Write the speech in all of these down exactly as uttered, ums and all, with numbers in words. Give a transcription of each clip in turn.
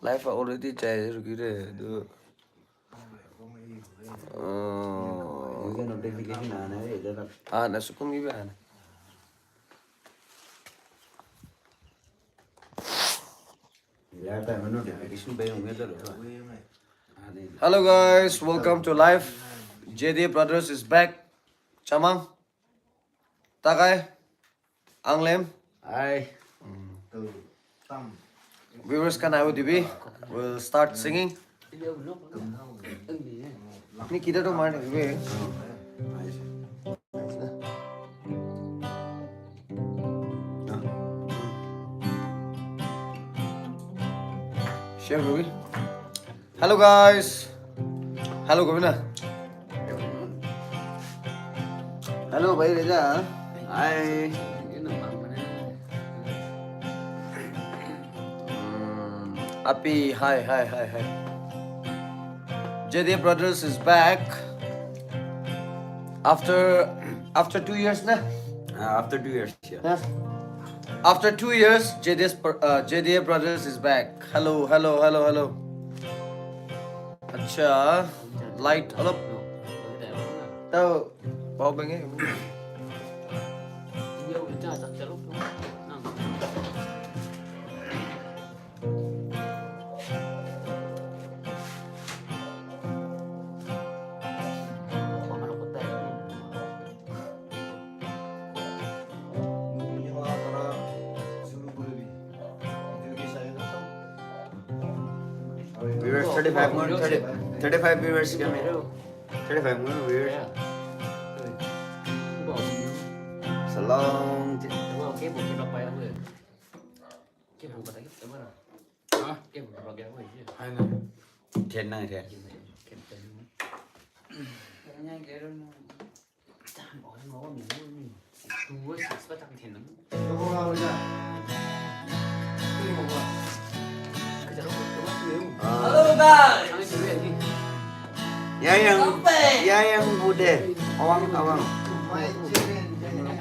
Live already jai rukire du. Oh. Notification aana hai, idhar tak. Ah, na sukum hi aana. Hello guys, welcome to live. J D Brothers is back. Chamang, Takai, Anglem. Hi. Viewers kan ayo dibi. We'll start singing. Ni kita tu mana dibi? Share kori. Hello guys. Hello Govina. Hello bhai Reza. Hi. Api, hi, hi, hi, hi. J D Brothers is back after after two years na. Uh, after two years, yeah. After two years, J D S, uh, J D A Brothers is back. Hello, hello, hello, hello. Acha, light, hello. Tao, bao beng eh. Viewers, thirty-five more, thirty, thirty-five viewers kami. Thirty-five more viewers. Salong. Ten na ten. Hello guys. Yayang, yayang bude. Awang, awang.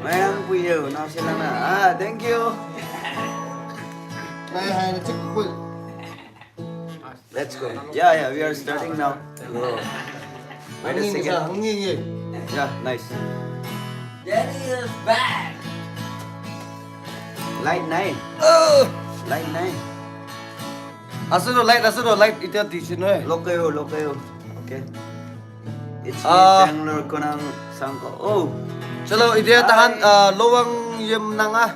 Mayang puyo, nasi nana. Ah, thank you. Hai hai, check full. Let's go. Yeah, yeah, we are starting now. Go. Wait a Hanging second. Isa, hanging eh. Yeah, nice. Daddy is back. Light nine. Oh, Light nine. asa do light, asa do light. Ita di sino eh. Lokayo, lokayo. Okay. It's Ah. Bangalore konang sangko. Oh. Chalo, ita tahan uh, lowang yem nang ah.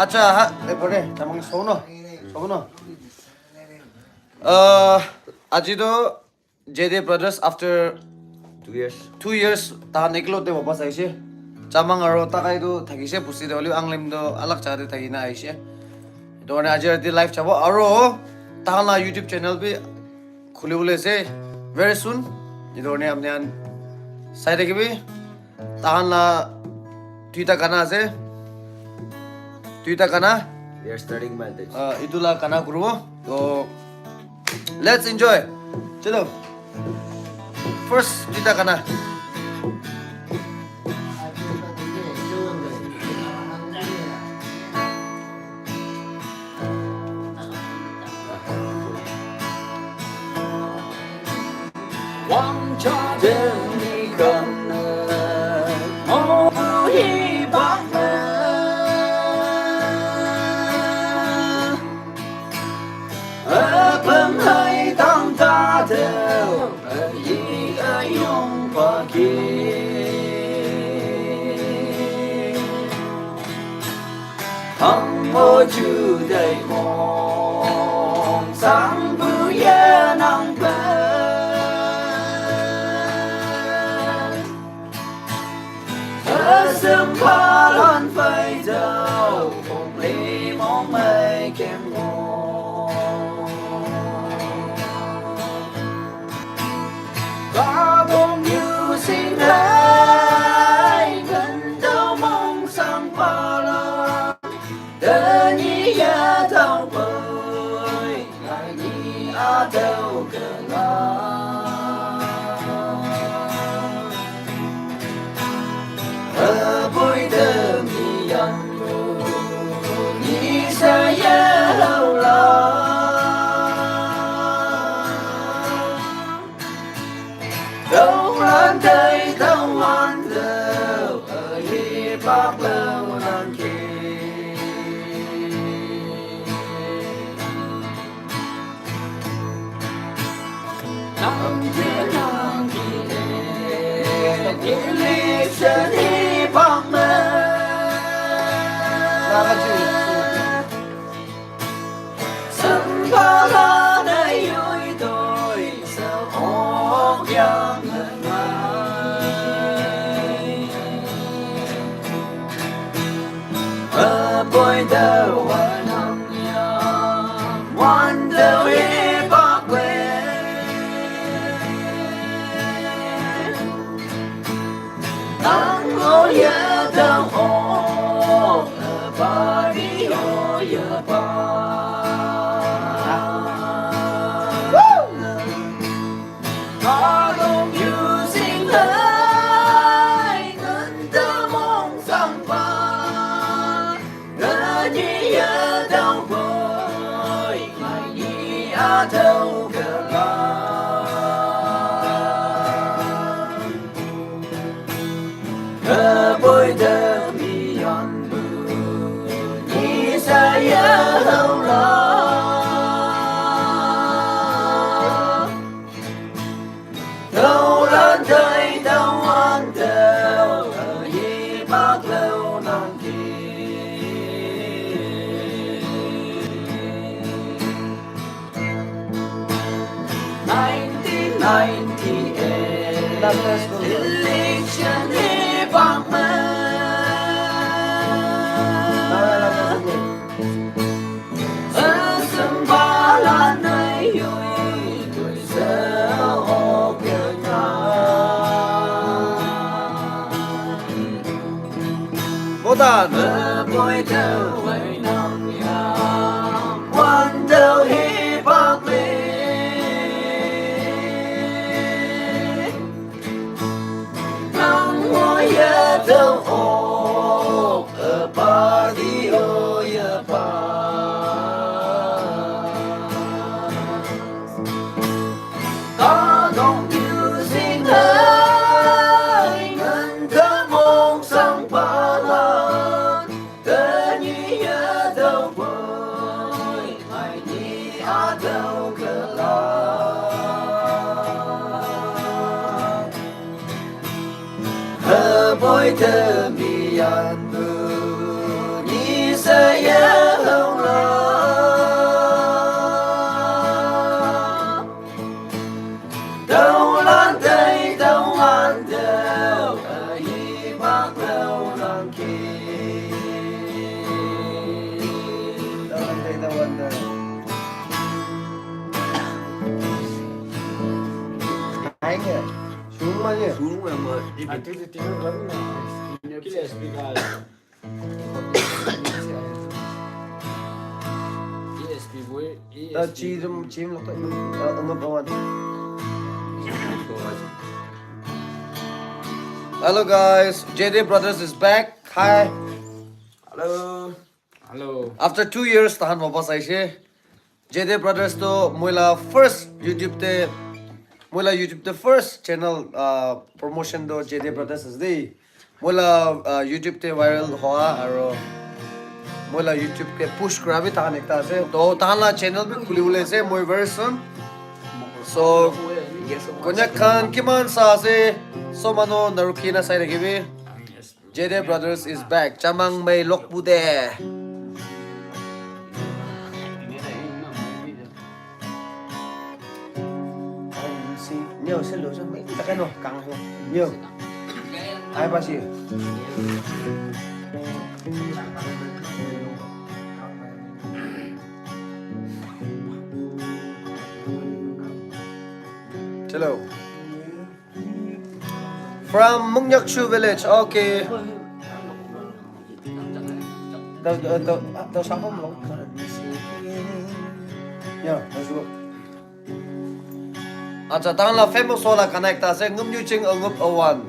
Acha ha, eh pare, tamang sono, sono. Uh, aji do J D Brothers after Two years. Two years tahan eklo te wapas aise. Chamang aro Takai tu thakise pusi de oli Anglem tu alag jaga te thakina aise. Etu karne aji rati live jabo aro tahan la YouTube channel bi khuli bole ase very soon. Etu karne apni khan sai thakibi. Tahan la duita gana ase. Duita gana. We are starting by this. Uh, etu la gana kuribo. So let's enjoy. Chalo. First duita gana. Hello guys, J D Brothers is back. Hi. Hello. Hello. After two years, tahan wapas aise. J D Brothers to moi la first YouTube te, moi la YouTube te first channel, uh, promotion to J D Brothers is de. Moi la, uh, YouTube te viral hoa aro moi la YouTube ke push kura bi tahan ekta ase. To tahan la channel bi khuli bole ase moi very soon. So, Konyak khan kiman sa ase, so manu narukhi na sai rakhibi. J D Brothers is back. Chamang mai lok bu de. Nhiều xin lỗi cho mình. Chắc cái nồi căng hơn. Nhiều. Ai ba xì. Hello. From Muknyakchu village. Okay. Tao tao tao tao sao không lắm. Yeah, let's go. Acha, tang la famous wala connect ase, Ngumnyu Ching Angup Awan.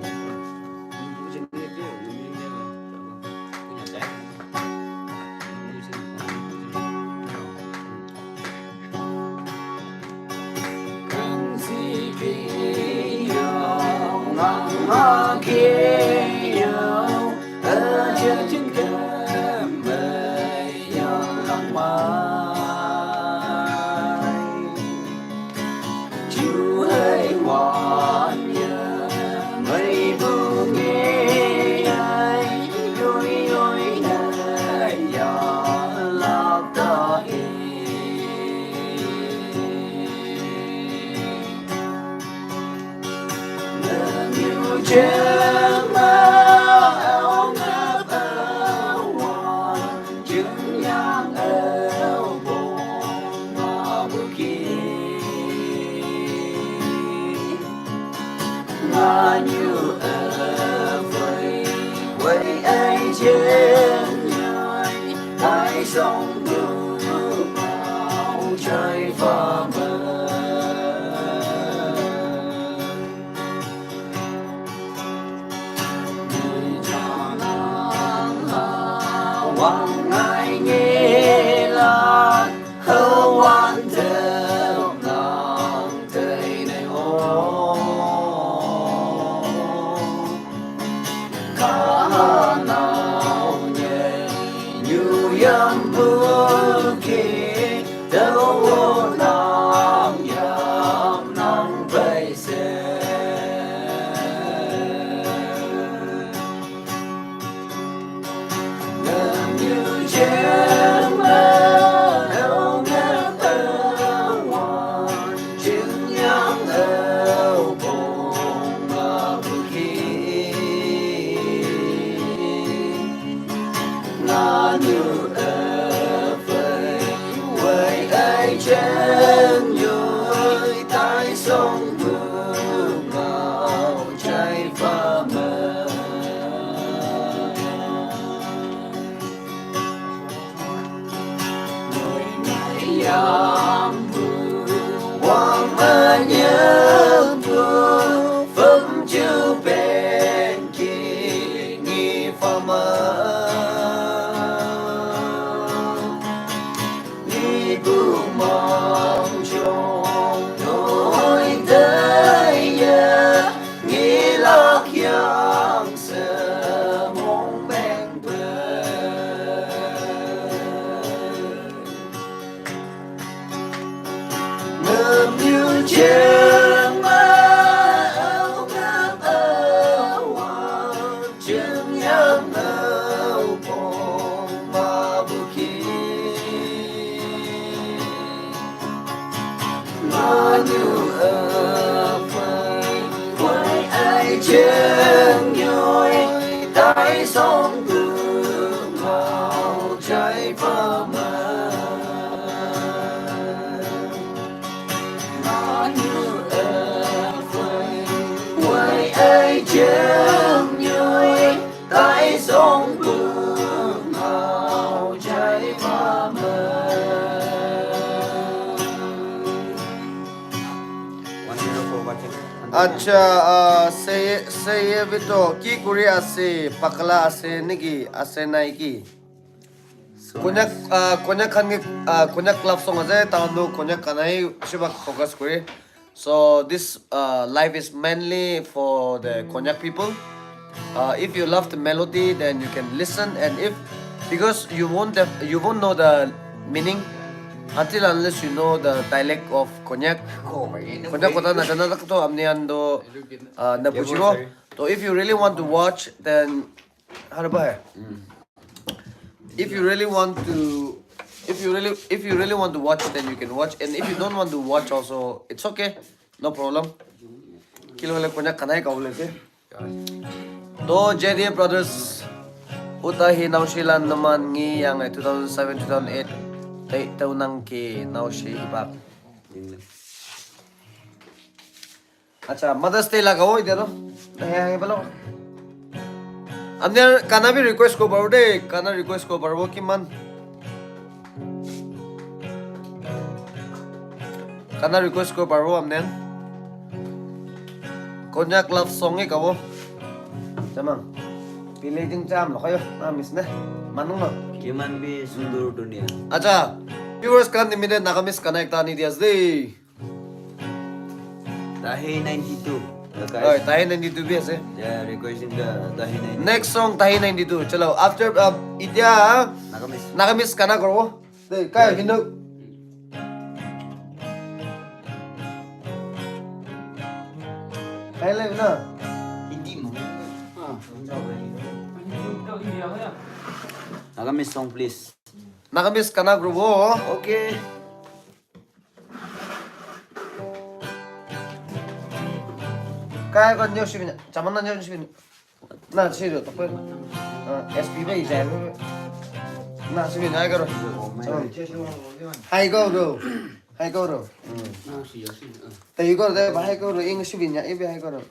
Acha, uh, say, say, Vito, ki kuri ase, pakala ase, niki, ase nai ki? Konyak, uh, Konyak khan ki, uh, Konyak love song ase, tahan tu Konyak gana hi bishi bhag focus kore. So this, uh, live is mainly for the Konyak people. Uh, if you love the melody, then you can listen, and if, because you won't have, you won't know the meaning until unless you know the dialect of Konyak. Konyak kotha najana tak to apni khan to, uh, nabujibo. So if you really want to watch, then how do I? If you really want to, if you really, if you really want to watch, then you can watch, and if you don't want to watch also, it's okay, no problem. Kilo le Konyak gana hi gabo le ase. To J D A Brothers, uta hi naushi lan naman ngi yang ai two thousand seven, two thousand eight, te tau nang ki naushi ibak. Acha, Mother's Day laga ho, itia to. Hey, hey, bolo. Apni khan gana bi request koribo paribo de, gana request koribo paribo kiman. Gana request koribo paribo apni khan. Konyak love song hi gabo. Jamang. Pile jing jam lo kayo. Ah, miss na. Manung lo. Kiman bi sundur dunia. Acha. Viewers khan nimite Nagamese gana ekta ani dia ase de. Tahi ninety-two. Oi, Tahi ninety-two bi ase. Yeah, requesting the Tahi ninety-two. Next song, Tahi ninety-two. Chalo, after, uh, itia Nagamese. Nagamese gana koribo. De, kai, Hindu. Kai le na. Hindi mo. Ah. Nagamese song, please. Nagamese gana koribo. Okay. Kai ko nyo sibin, chaman na nyo sibin. Na siro to pe. S P ba ijai. Na sibin ai karo. Hai ko ro. Hai ko ro. Tei ko de ba hai ko ro ing sibin ya ibe hai ko ro.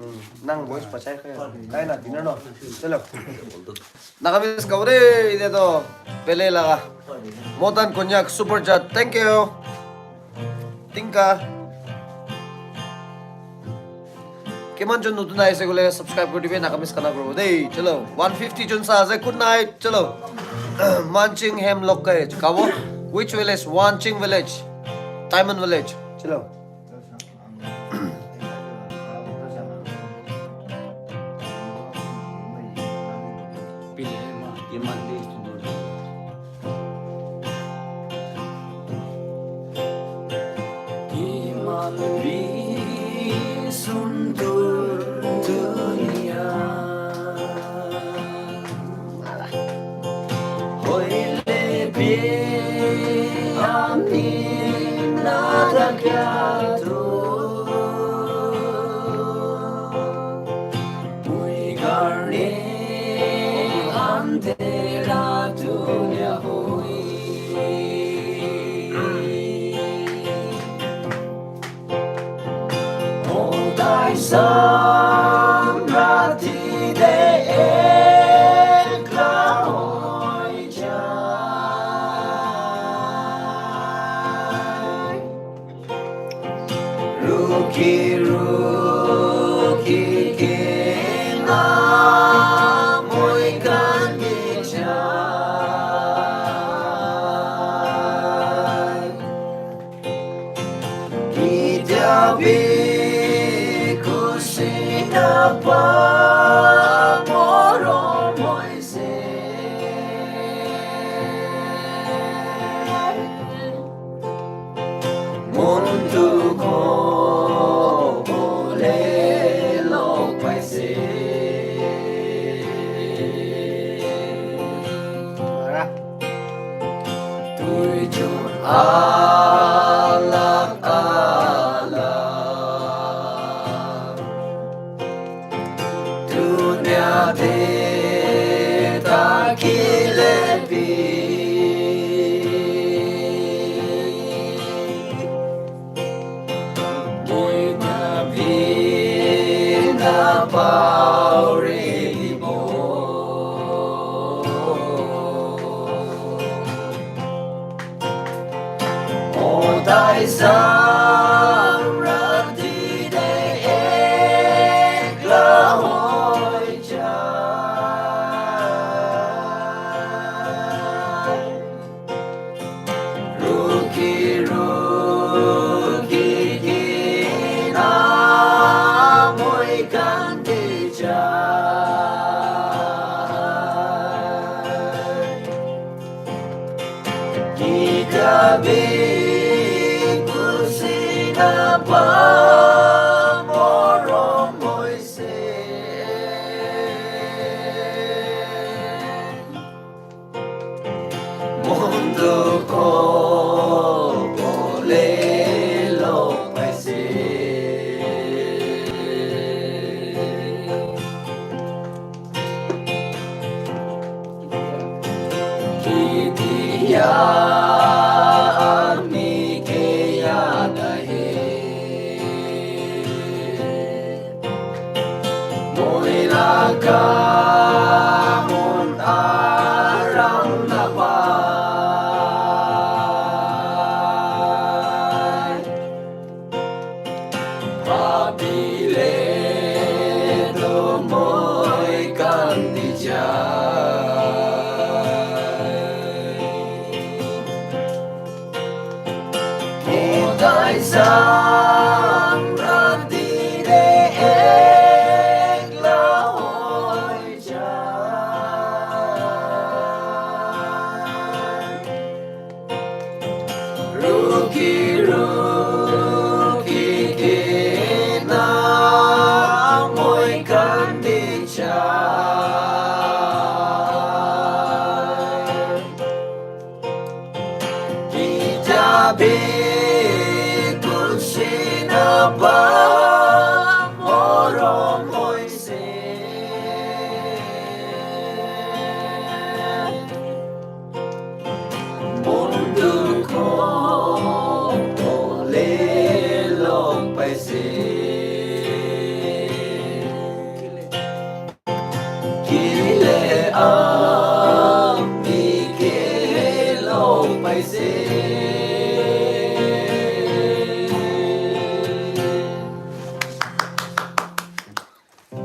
Nang voice pachai ko. Kai na dina no. Chalo. Nagamese gaure de to. Pele laga. Motan Konyak super chat. Thank you. Tingka. Kiman jon notun ahise koile subscribe kuri dibe, Nagamese khana kuribo dei. Chalo, one fifty jon sa ase. Good night. Chalo. Manching hem lok kai. Kabo? Which village? Wanching village. Diamond village. Chalo.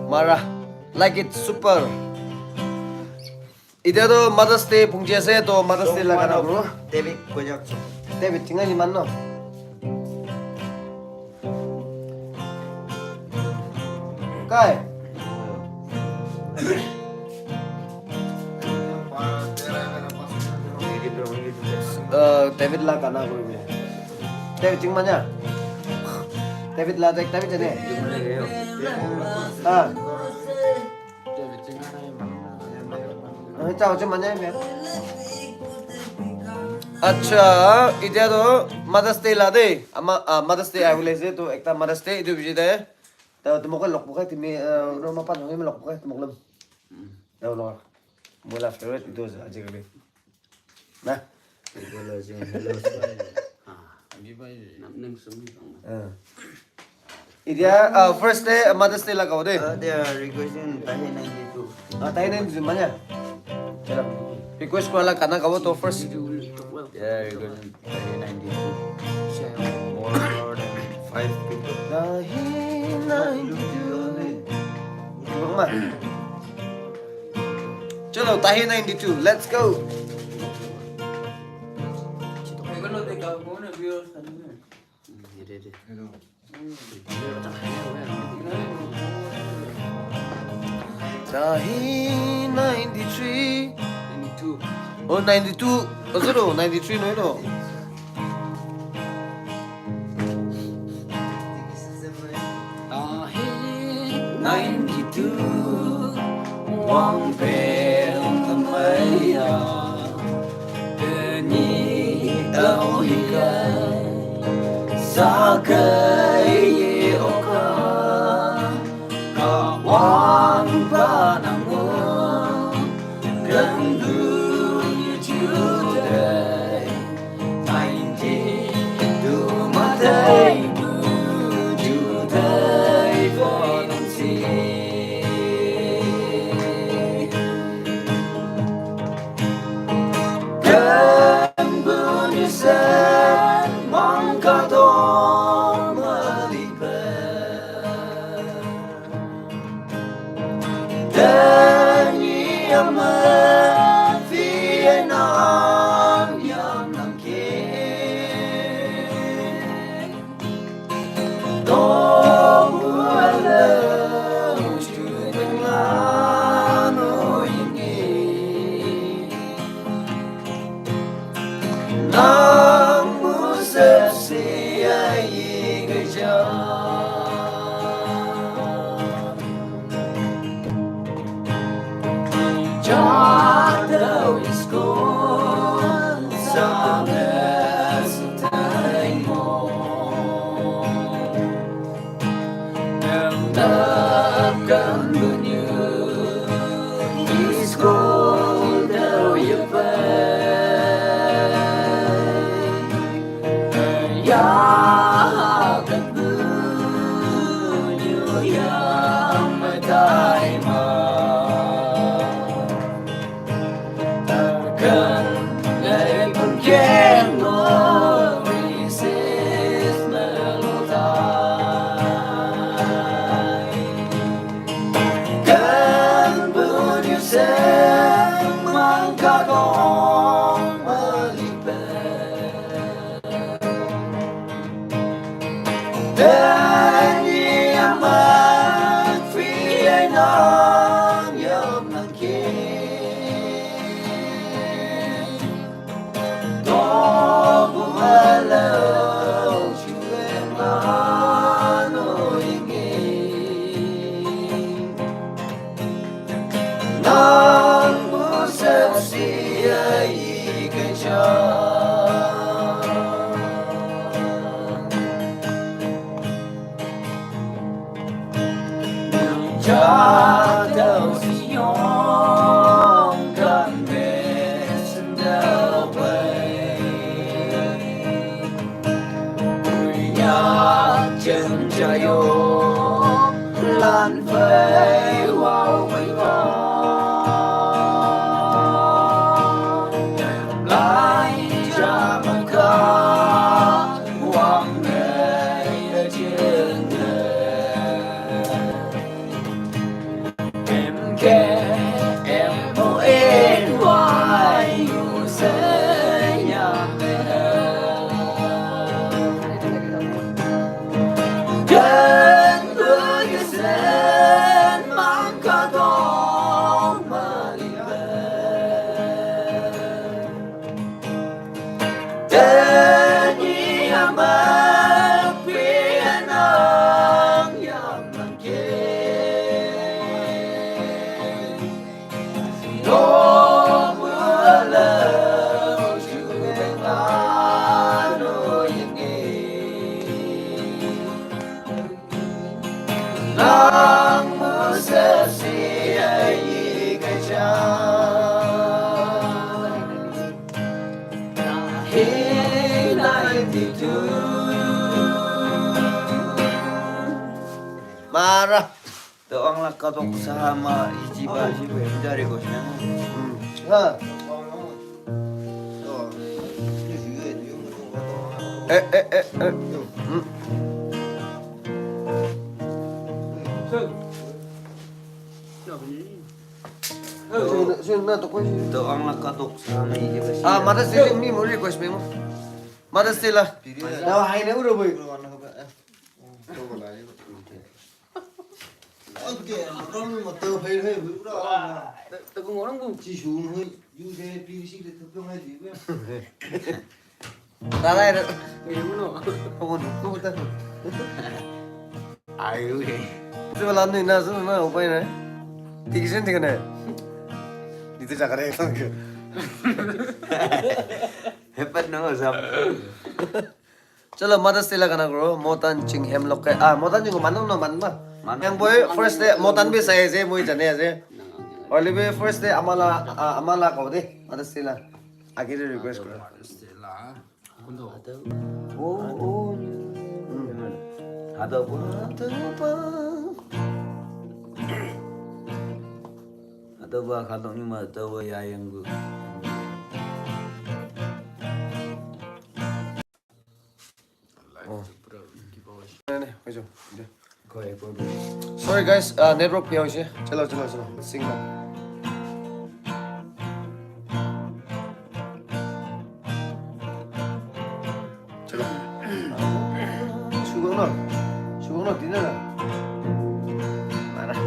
Mara, like it, super. Etiya toh Mother's Day phungji ase, toh Mother's Day laga gana kuru. David Kojak. David, chinga ni man no. Kai. Uh, David la gana kuru. David, ching manya. David la, David, David jane. Ah. Acha, acha, manya bhai. Acha, etiya toh Mother's Day la de. Ama, ah, Mother's Day ahibole ase, toh ekta Mother's Day etu bishi de. Toh tumok log pakai tumi, ah, ro ma pa nong log pakai tumok lam. Toh log. Moi la favorite etu ase ajikali. Na? Hello, sir. Hello, sir. Ah. Etiya, uh, first day, uh, Mother's Day laga hobo de. Uh, they are requesting Tahi ninety-two. Ah, Tahi ninety-two, manya. Chalo. Request kura la gana gabo toh first. They are requesting Tahi ninety-two. More than five people. Tahi ninety-two. Chalo, Tahi ninety-two, let's go. Tahi ninety-three. Ninety-two. Oh, ninety-two. Oh, sorry, ninety-three no, no. Tahi ninety-two, wang peng amaya, teni tau hikai, sakai ye oka, kawang panango, gandu yu judai. Jayo lan fei wau wei wau. Lai jama ka wang nei jing. Em ke em o en wai u se ya me. Ken bu ke sen mang ka dong ma li be. Ken yi ya ma pi ya nang ya ma ke. Mara. To ang la ka dok sa ma iji ba si we jari ko siya. Hmm. Ha. Eh, eh, eh, eh. Hmm. Sino, sino na to ko? To ang la ka dok sa ma iji ba si. Ah, mata si mi mo request mo. Mata si la. Daw hai na uro boy. Oke, orang mau tahu, hai, hai, bro. Tegung orang bu. Ci Shun, hai, you deh, P V C deh, tuh, hai, juga. Tara ya. Ini mana? Kamu tuh, tuh, tuh. Ayo, eh. Itu malam nih, nah, sana, nah, upain, eh. Tiga sen, tiga nih. Itu cakar ya, thank you. Hebat, no, sam. Chalo, Mother's Day la gana kuro, Motan Ching hem lok ke, ah, Motan Ching ko manang no man ma. Manang. Yang boy, first day, Motan bi sai se, mui jane se. Oli bi first day, amala, ah, amala ko de, Mother's Day la. Agi de request kuro. Mother's Day la. Kundo. Oh, oh. Hmm. Ada apa? Ada apa? Ada apa? Kalau ni mah ada apa ya yang gue. Oh. Sorry guys, uh, network biya hoise. Chalo, chalo, chalo. Sing na. Chalo. Sugo na. Sugo na, dina na. Mana?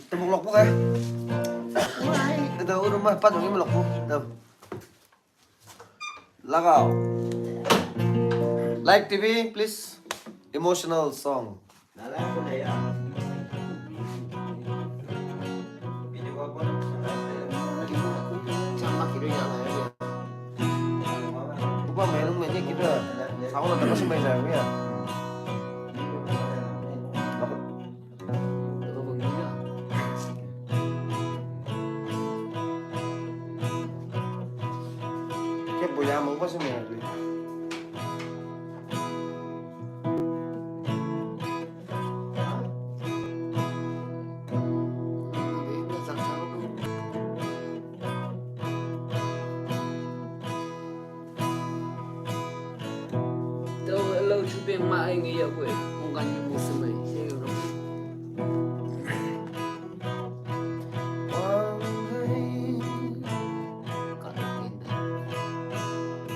Tumulok po kayo. Ito, uno mas, paano yung mulok po? Ito. Lagaw. Live T V, please. Emotional song. Sama kiri ya. Upa, meron medyo kita. Ako lang tapos yung may sabi ya. Kaya buya mo pa si Mary. Tau lau chupe ma ai ngi ya kwe, ong kan yu mu semai, ya yu rong.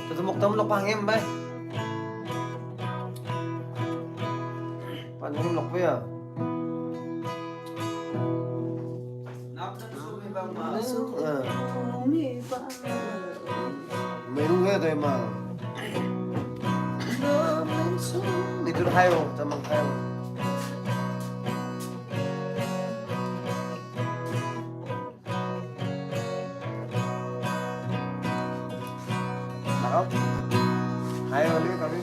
Tutu mok tam lok pangem bai. Pangem lok pe ya. Menung ya tu emang. Itu hayo, tamang hayo. Nakap? Hayo ulit kami.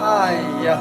Ai ya.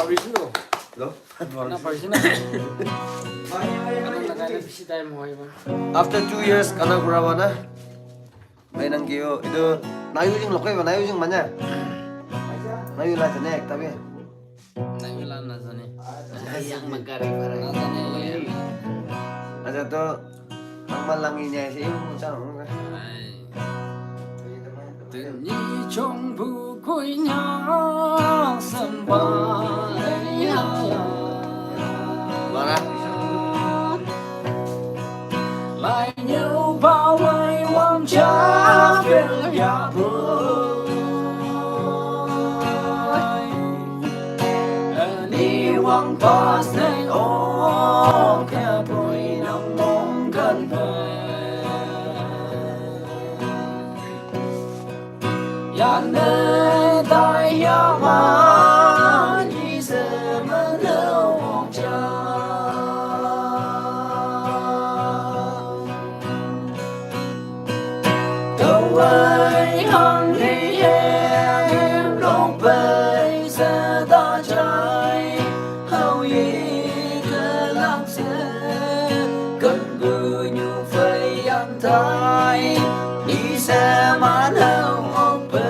Original. Hello? Original. Original. After two years, kana kuraba na? Mai nang kiyo, itu, nayu jing lokoi ba, nayu jing manya? Nayu la jane, tapi. Nayu la na jane. Yang magari para. Na jane, ya. Aja to, ang malangi niya si yung, sa, Ai. Tuni chong bu kui nya samba ya. Mana? Lai nyu ba wai wang cha fel ya bu. Ni wang pas nei o ka bui nang mong kan bai. Yan ne dai ya ma ni se ma ne wong cha. Dawai hang ni em long bai sa da chai. Hau ye ka lang se kan gu nyu fai yan tai. Ni se man hau mong pe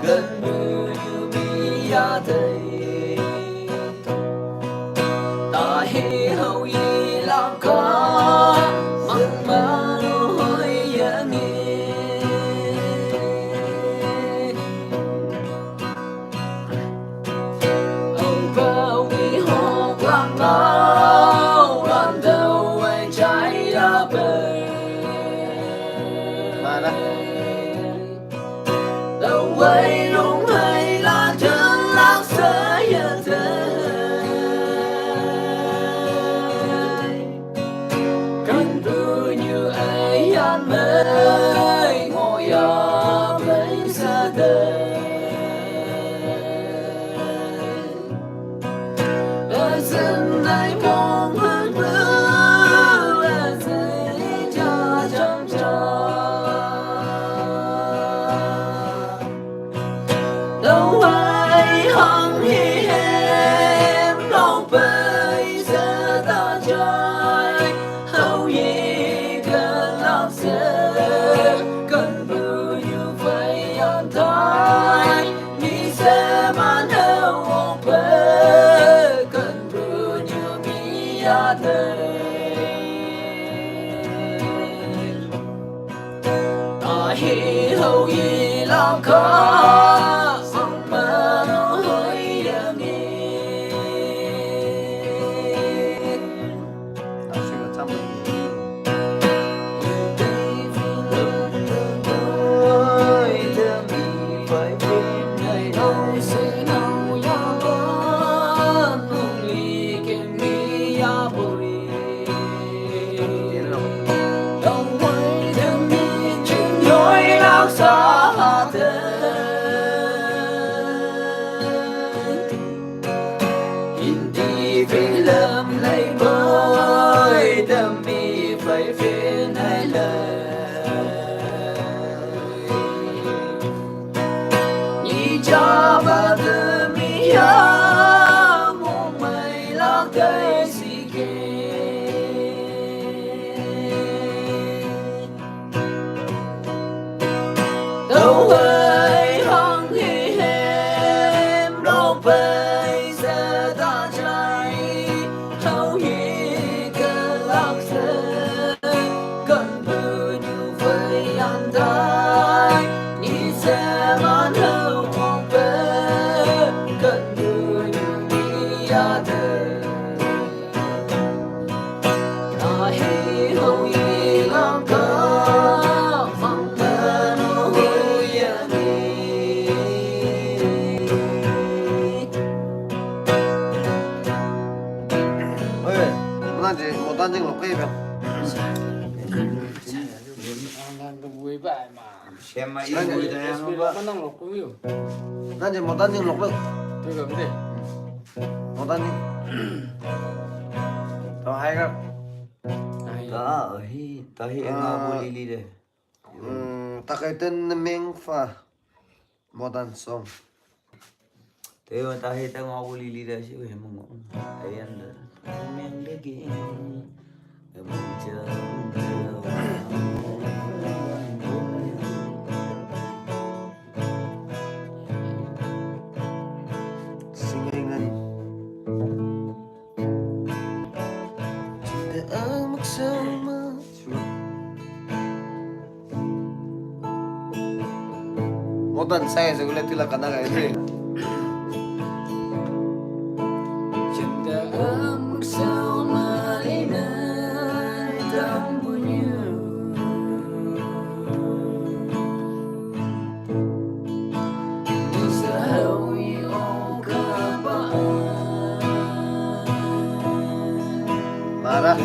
kan gu nyu bi ya tai. Ta he hau yi lam ka mang ma lo hoi ya nge. Âu ba wi ho quang mau ran dâu ai chai ya bơi. Mana? Dâu ai lung ai la chân lak sa ya dơi. Kan bu nyu ai yan mei ngo ya mei sa dơi. Ba zan ai mong han bu a zai cha chang cha. Oi, nanti mau tanding lo kayak bang. Siapa ini? Nanti mau tanding lo. Mau tanding. Tau hai kak. Tahi, tahi nga bu lili de. Hmm, takaitan na meng fa. Modern song. Te tahi ta nga bu lili de si we mo. Ayan de. Meng de ki. Singayngan. Modern saya sekolah tila kana kaya ini. Marah.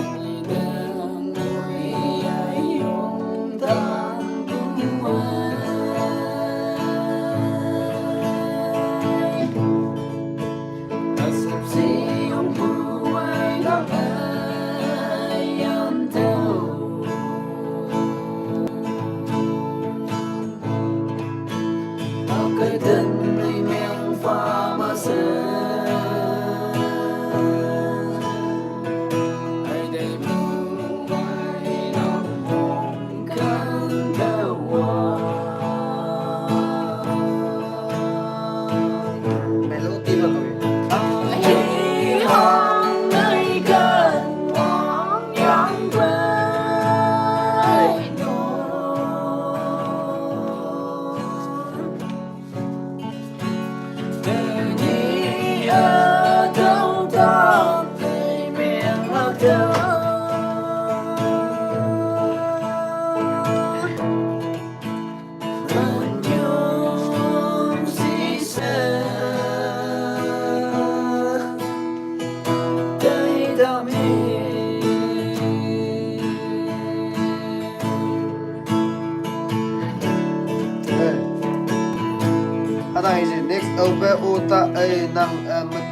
Ana isi next obe uta ai nang amat.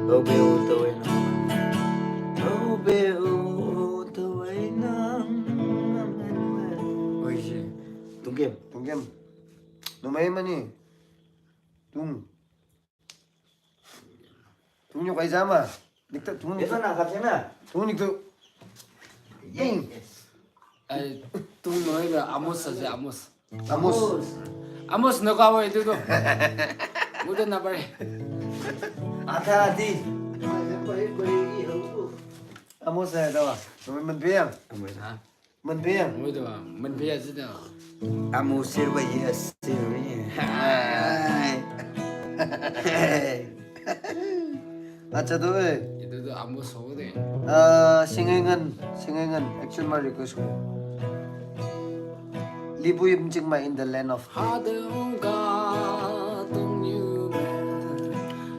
Obe uta ai nang. Obe uta ai nang. Oi si. Tungkem. Tungkem. Numai mani. Tung. Tung nyo kai jama. Nikta tung nyo. Esa na kap sena. Tung nyo tu. Tung. Ai, tung no ega Amos sa se Amos. Amos. Amos no kawo itu tu. Muda na pare. Ata ati. Amos sa tawa. Numai man biang. Amos. Ha? Manphe ya? Woi to, manphe ya sih to. Amu sir ba ye sir ye. Hai. Acha to eh. Itu to amu so de. Ah, singengan, singengan. Actually, my request ko. Lipu yim ching ma in the land of. Hadung ka tung yu me.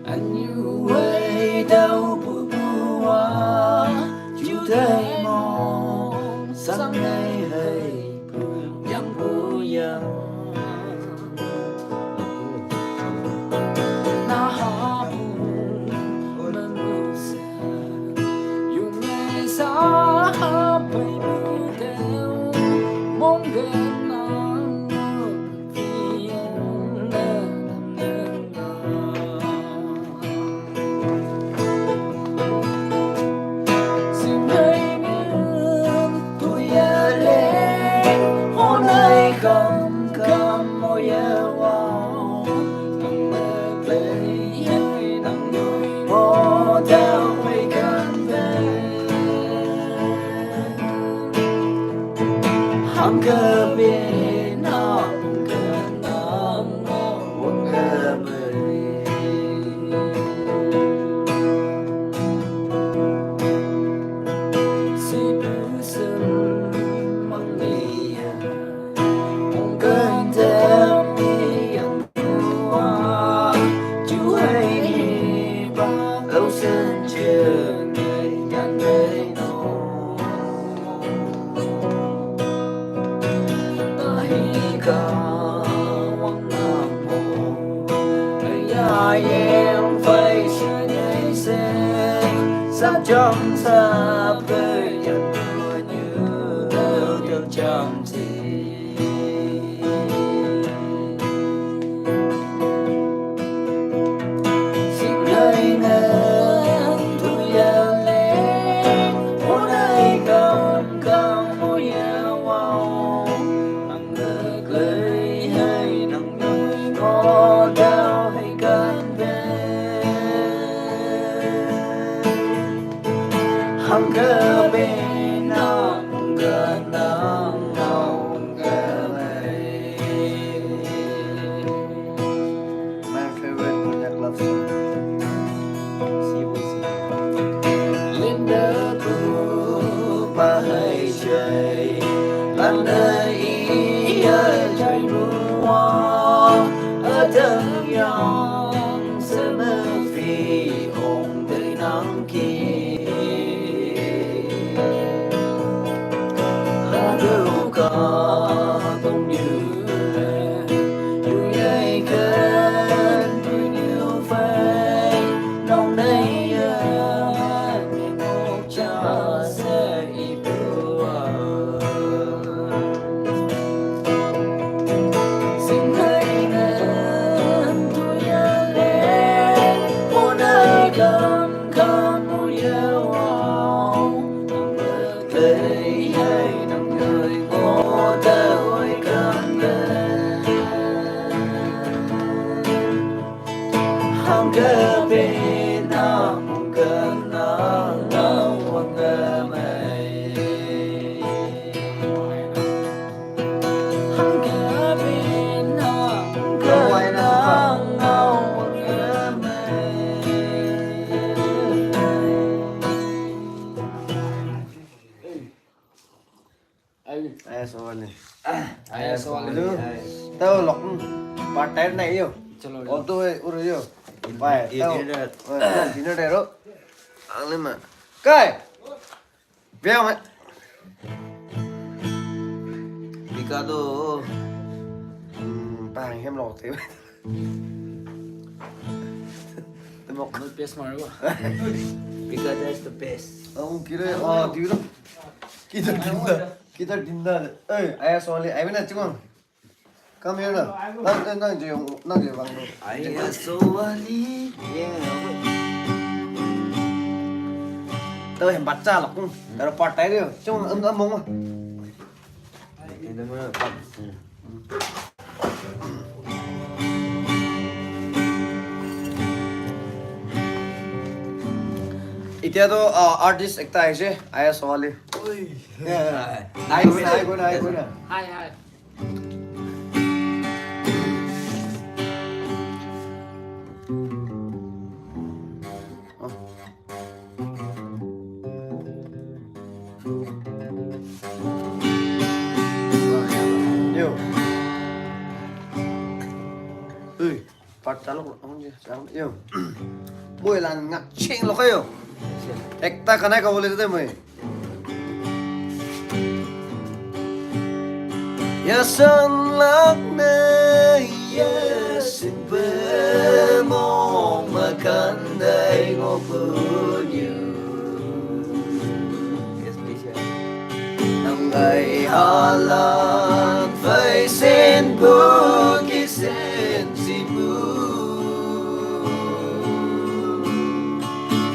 An yu wei dau bu bu wa. Ju dai mong sang nei hei. Yang bu yang. Na ha bu me mu se. Yu me sa ha bai bu deu. Mong gen na. My favorite Konyak love song. Linda bu ba hai jai, landa i ya jai bu wa, adang yang semefi ong dei nang ki. Ai. Ai, so ni. Ai, so ni. Hello. Tao lok. Part time nai yo. Chalo. Auto e ur yo. Bye. Tao. Dinner. Dinner de ro. Ang le ma. Kai. Bia ma. Bika do. Hmm, pa hem lok te. Te mok. No piece mar ba. Bika, that's the best. Ang kire, ah, di ro. Kita dinda. Kita dinda. Ei, aya soli, ai na chungo. Come here na. Nang, nang, nang je, nang je bang do. Aya soli. Yeah. Tao hem bacha lok. Tao part tai dio. Chungo, am, am mong. Itya to, ah, artist ekta ahise, aya sawali. Nice, nice, nice, nice. Hi, hi. Yo. Ui, part chalok lo, yo. Mui lang ngak ching lo kayo. Ekta kanai ka bole de mui. Ya san lak ne, ya sin pe mo ma kan dai ngo pu nyu. Nang ai halan fai sen bu ki sen si bu.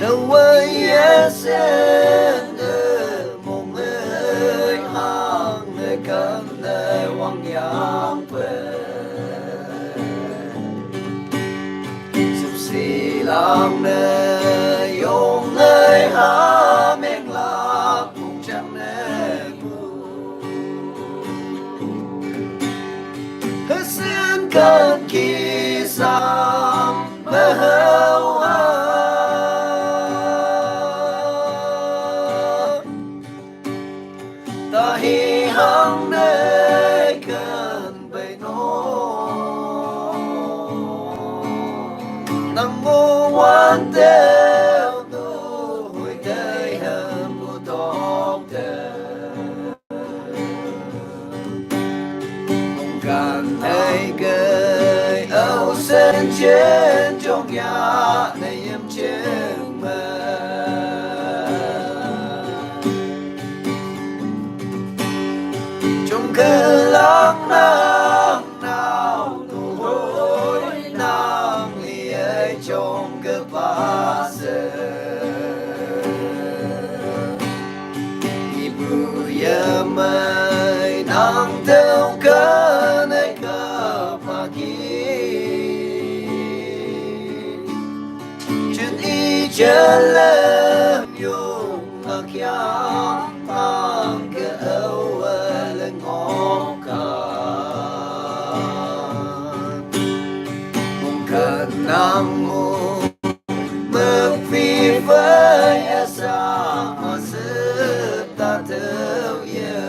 The way ya sen de mong ai hang de kan de wang yang pe. Suk si lang ne yong ai ha meng lak mong chang ne bu. Hesen kan ki sam mahau ha. Ta hi hang ne kan bai no. Nang mo wan teo do hoi tei hem bu tok te. Mong kan ai kai au sen chen chong ya ne yem chen ma. Chong ke lang nang nau tu hoi nang li ai chong ke pa se. Ibu ya mai nang teo ka ne ka pa ki. Chun i chalem yung a kiang ang ke au a le ngok ka. Mong ka nang mo muk fi fai a sa ma se ta teo ye.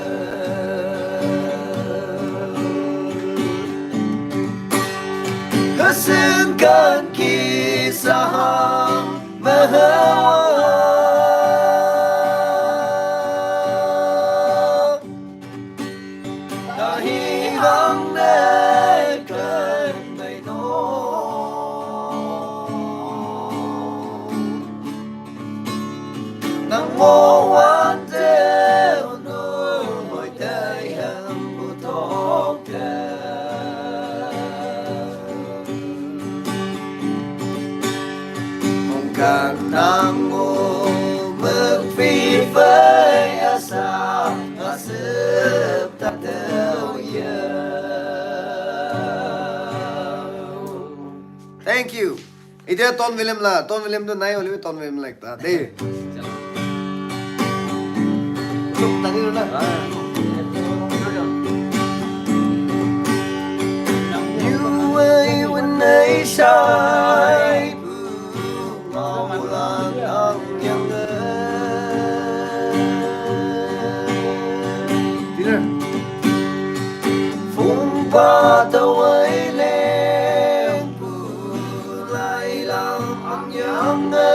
Ka sen kan ki sa hang ma ha. Ta hi hang ne kan bai no. Nang mo wan teo no hoi tei hem bu tok te. Mong kan nang mo muk fi fai a sa a sep ta teo ye. Thank you. Ite Ton William la, Ton William tu nai, oli Ton William la ekta. De. Tuk tani lo na. You were when I shine. Phung pa tawai leng pu lai lam ang yang ai.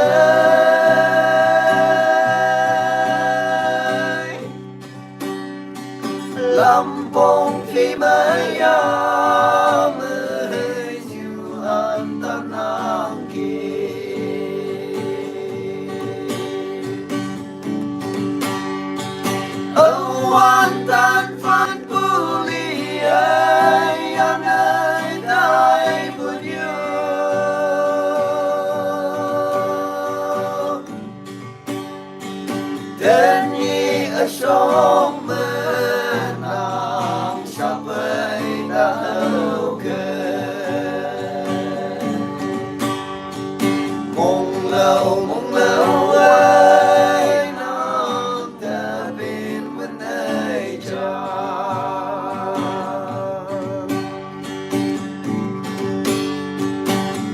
Lam pong fi mai ya mai nyu an ta nang ki. Au wan tan fan pu li ai an ai tai pu nyu. Then ye a shong men ang shapai da hau ke. Mong lau, mong lau, ai nang ta pe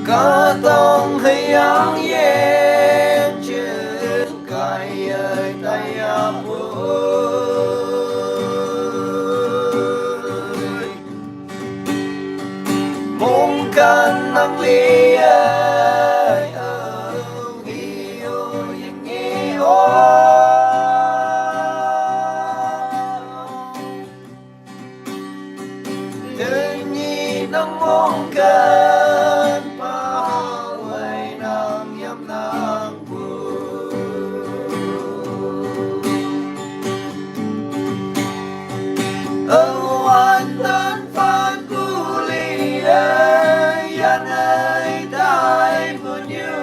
Ka tong hei yang yen chen kai ai tai ya bu. Mong kan nang li ai au hi o yang ngi o. Teni nang mong kan pa wai nang yam nang bu. Au an tan fan bu li ai yan ai tai bu nyu.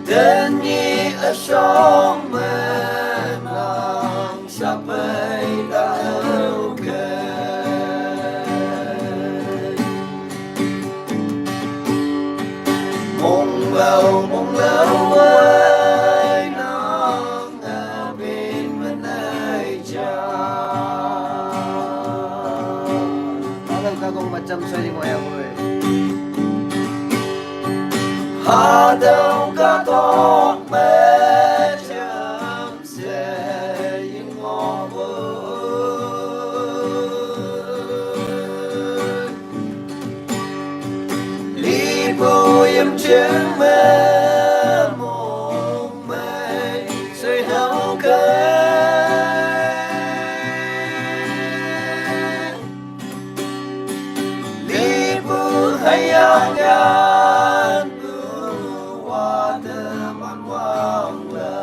Teni a shong me nang sa pai ta au ke. Mong lau mong lau ai nang a bin me nai cha. Alang ka kong macham sa ling wai ang wai. Ha dau ka tong macham sa ling wai. Li bu yam chen me mong mai sai hau kai. Li bu hai yang yan bu wa de man wang la.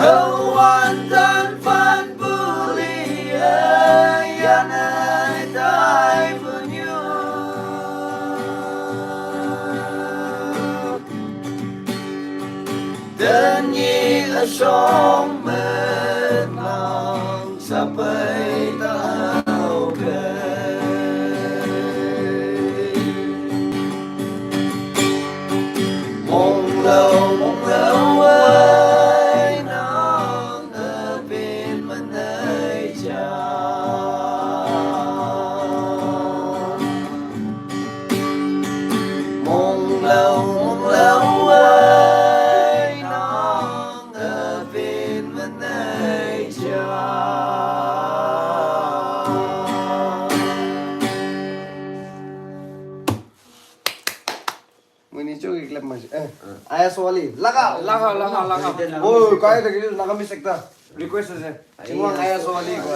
Hau wan tan fan bu li ai yan ai tai bu nyu. Teni a shong me nang sa pai ta au ke. Mong lau mong lau ai nang a bin me nai cha. Mong lau mong lau ai nang a bin me nai cha. Mui ni chu ki clap ma. Eh. Aya Sowali. Laga. Laga, laga, laga. Oh, kai ta ki Nagamese ekta request ase. Chingwang Aya Sowali ko.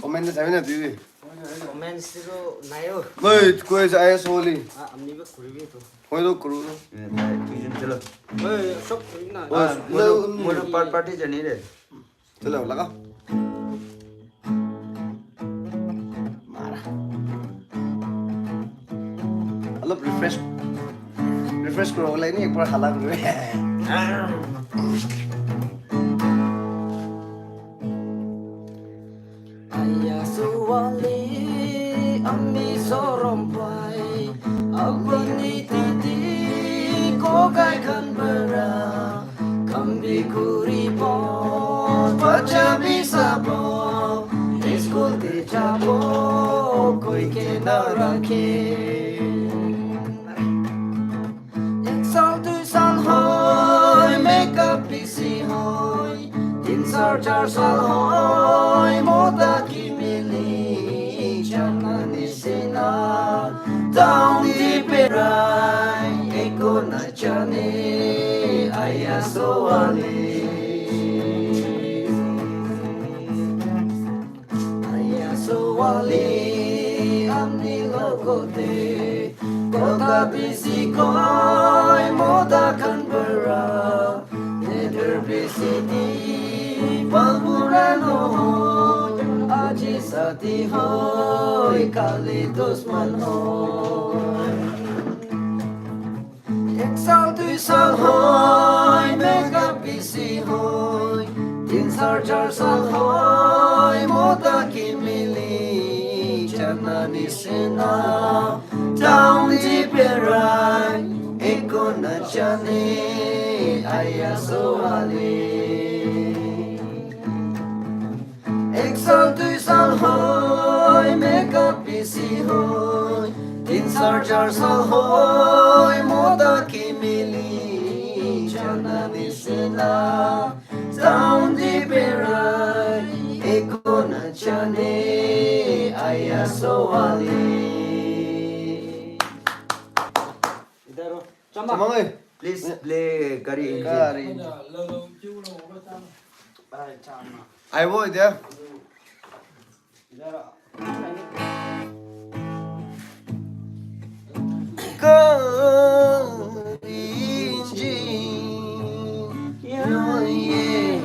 Comment sa na tu. Comments tu nai o. Moi ko Aya Sowali. Ah, amni ba kuribi tu. Moi to kuru. Tuition chalo. Oi, shop kuri na. Ah, moi to, moi to par-, party jani re. Chalo, laga. Mara. Alop refresh. Refresh kuro lai ni, ek bar hala kuro. Aya Sowali, ami sorom pai, abani titi ko kai kan bara, kambi kuri po, pacha bi sabo, school te chabo, koi ke na rakhe. Ek sal dui sal hoi, makeup bisi hoi, tin sal char sal hoi, mota ki mili, chana nisina, down di perai, eko na chane, Aya Sowali. Aya Sowali, amni lokote, kota bisi koi, mota kan bara, letter bisi di, pamura no hoi, aji sati hoi, kali dusman hoi. Ek sal dui sal hoi, makeup bisi hoi, tin sal char sal hoi, mota ki mili, chana nisina, down di perai, eko Nachane aya so ale. Ek sal dui sal hoi, makeup isi hoi, tin sal char sal hoi, moda ki mili chana nisina. Sound di berai, eko nachane aya so ale. Idaro. Chama. Chama ngai. Please play Gari Engine. Gari Engine. Ai, chama. Ai, wo dia. Idaro. Gari Engine. Yeah, yeah.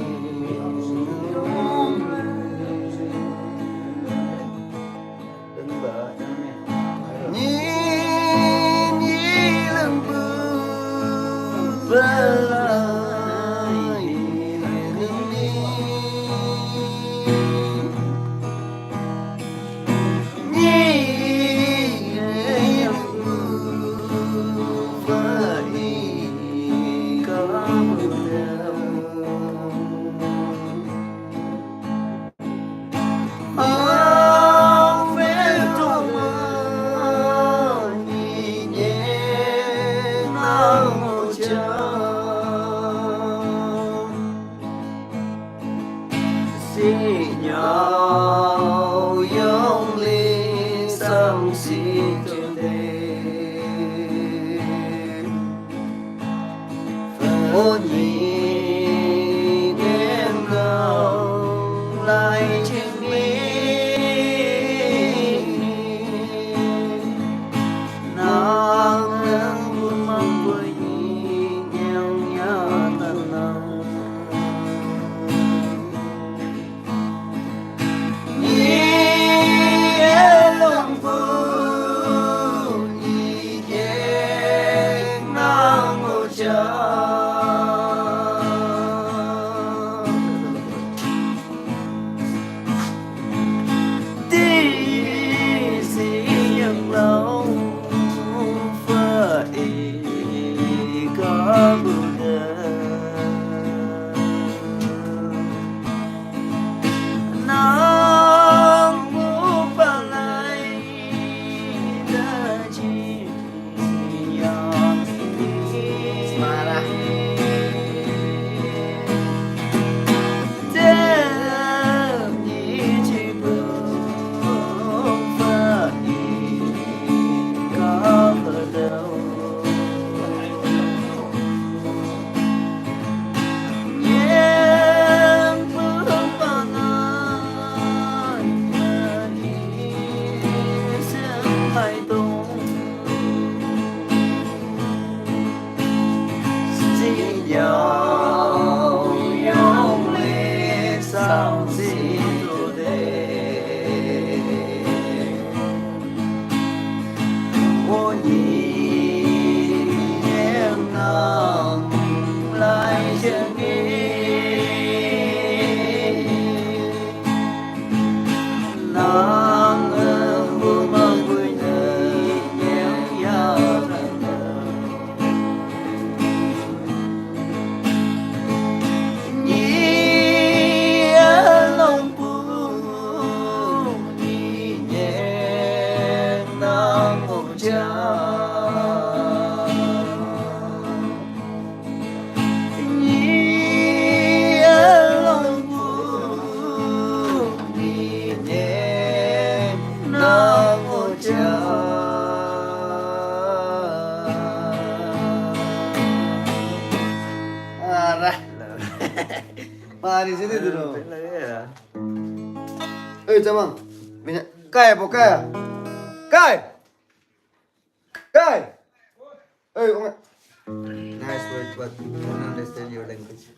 Arah. Mari sini dulu. Eh, Jamang. Minyak. Kai, apa kai? Kai! Kai! Eh, ong. Nice word, but I don't understand your language.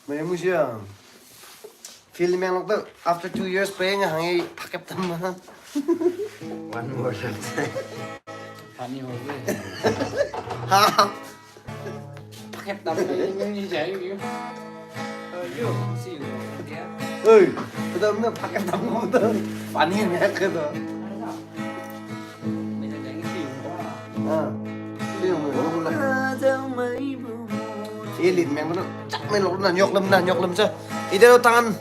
Mai musia. Film yang waktu after two years pe nya hangi paket tama. One more time. Funny ho. Ha. Paket tama ini jadi gitu. Yo, see you. Hei, betul betul paket tama betul. Funny ya gitu. Bisa jadi see you. Ah. Sino mo yun? Ano mo lang? Ilid, may ano, tsak, may lolo na, nyok lang na, nyok lang siya. Ito na tangan.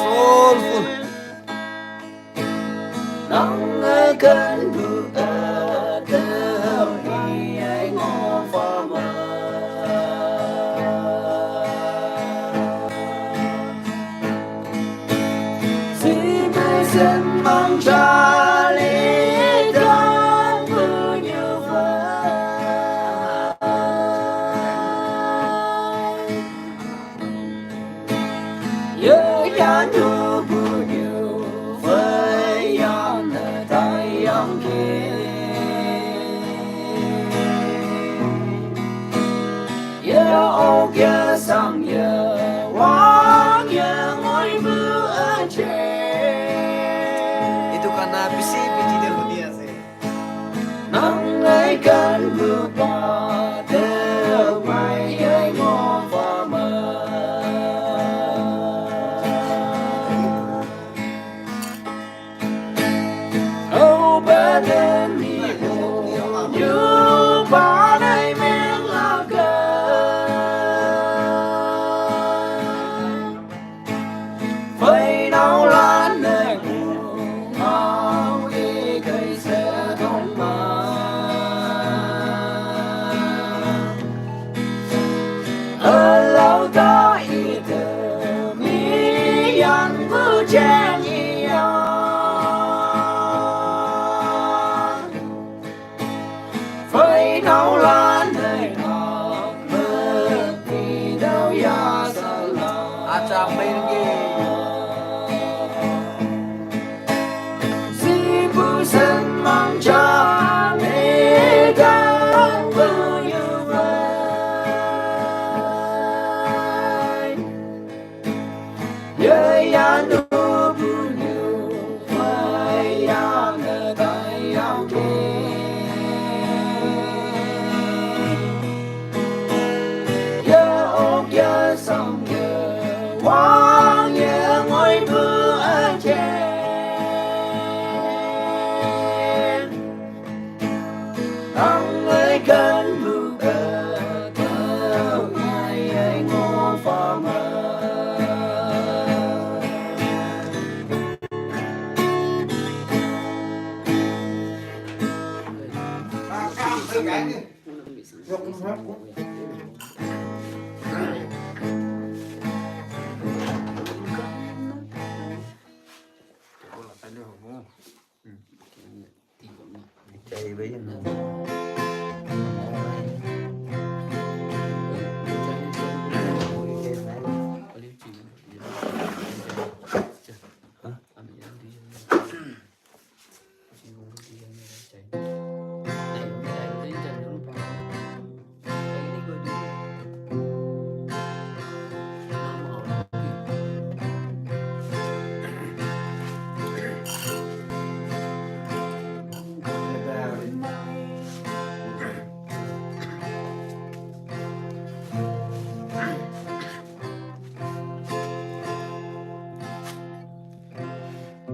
Soulful. Itu karena bisi biji dia dia sih.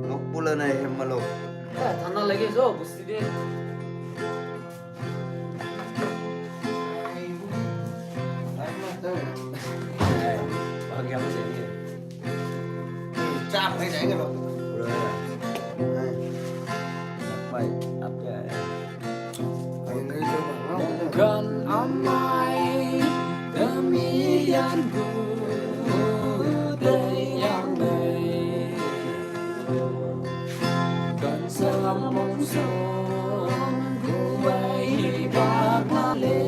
Nuk pula na hem malok. Eh, ঠান্ডা লাগে সব, বুঝছি দে। Bagi apa sih ini? Capek saya ini, Bang. Udah. Baik, apa ya? Kan amai demikian ku yang kan samong song ku ai bak lale.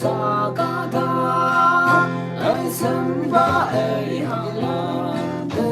Sakata ai samba ai halande.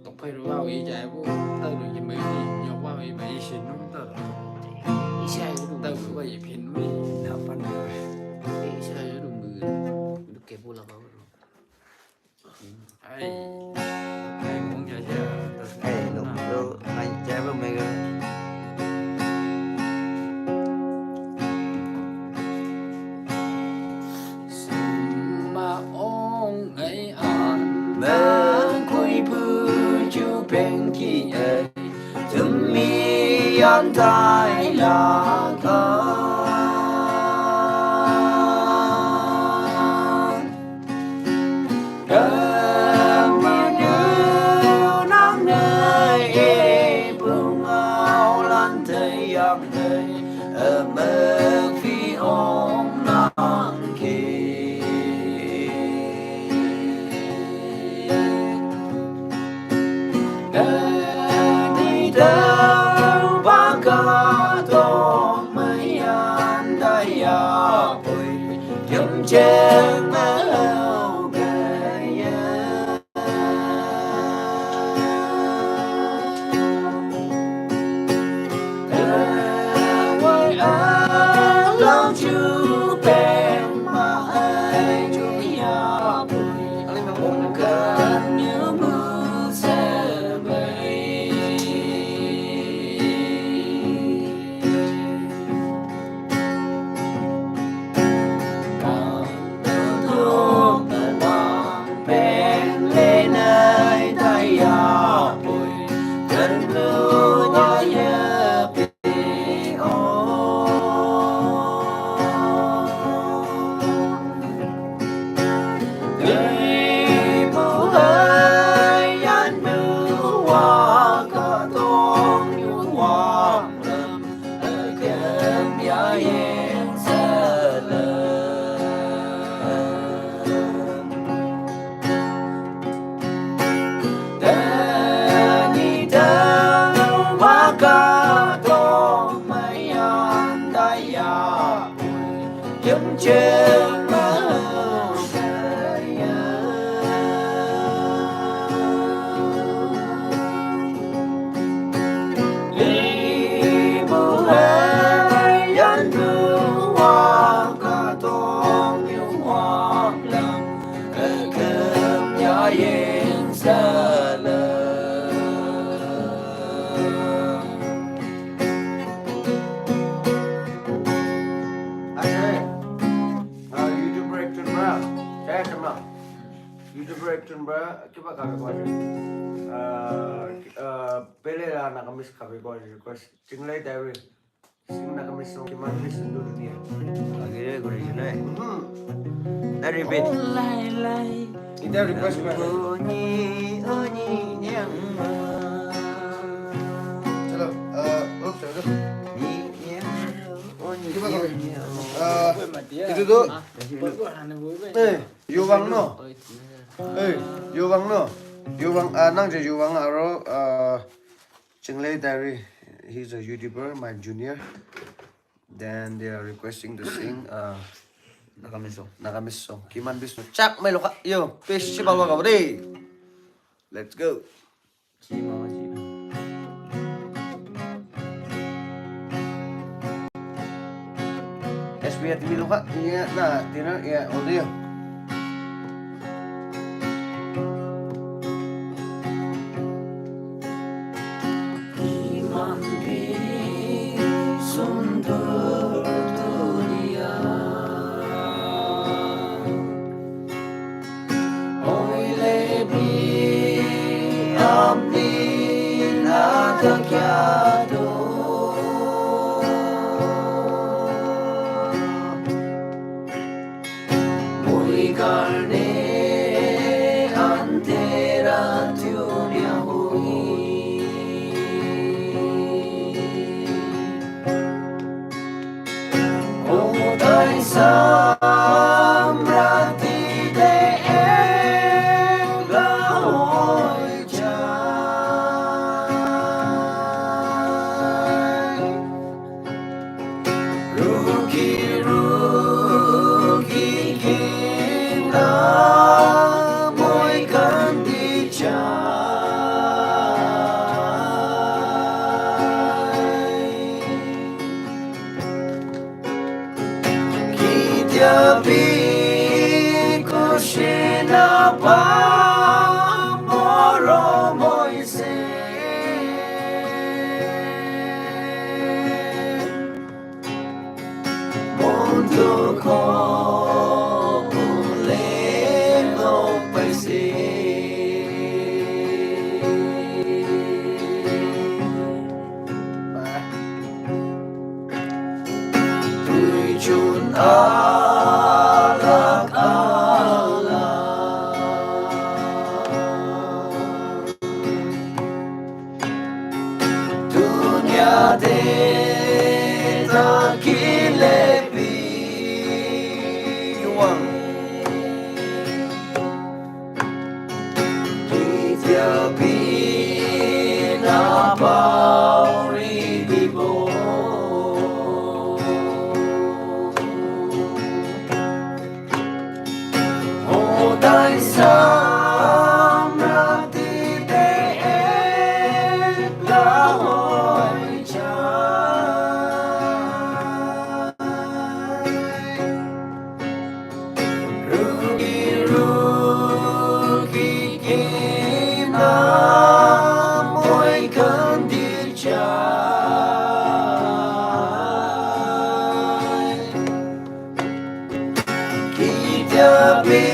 Tộc phê rủ vào ý trái bố, tao được cái mấy gì, nhọc vào ý mấy xin nó tao. Isai itu Tao baru. Gua ya pin lu. Apa nih? Isai itu baru. Itu kepo lah kau. Ai, ai, muốn giờ chứ. Ai, lục lô, ngày trái bố mày rồi. Summa ong ai an na kui pu chu peng ki ai. Tumi an tai la ka. Kami du nang nei e pung au lan te yak nei. Amak phi ong nang ki. Kani dau baka to mayan daya pui. Yum cheng mau gaya. Ashe. Ah, YouTuber action bra. Action bra. YouTuber action bra. Kiba kabe kwa je. Ah, ah, pele la Nagamese kabe kwa je. Kwa Jingle Diary. Sing Nagamese song kiman mi sendu dunia. Lagi dia guru Jingle. Hmm. Dari bit. Kita request bra. Onyi, onyi, yang. Chalo, ah, oh, chalo. Ni, yang. Onyi, Kiba yang, kabe. Yang. Ah, itu tu. Eh, Yowang no. Eh, Yowang no. Yowang, ah, nang je Yowang aro, ah, Jingle Diary. He's a YouTuber, my junior. Then they are requesting to sing, uh, Nagamese song. Nagamese song. Kiman bis no. Chak mai lo ka. Yo, peace si bawa ka bri. Let's go. Si mama si. S B at milo ka. Iya na, tina, iya, audio. samrati de ek la hoi jai. Ruki, ruki, kina moi kandi jai. Kitia bi kushina pa moro moise. Mundo ko le no paise. Tuichun alak alak. Dunia de takilepi. Yuang. Kitia bina pauri dibo. Hodai samrati de ek la hoi jai. Ruki, ruki, kina moi kandi jai. Kitia bi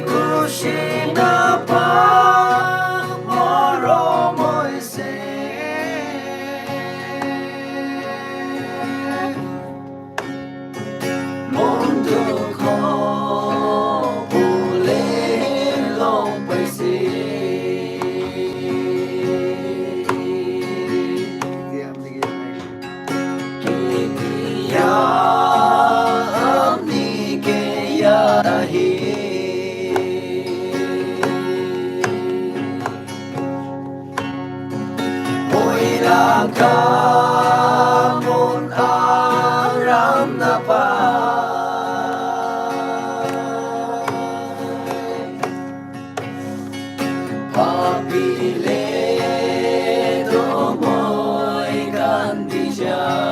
kushina pa moro moise. Mundo ko bule long paise. Kitia amni ke ya ahi. Hoina ka mun aram na pa. Papile do moi kandi jai.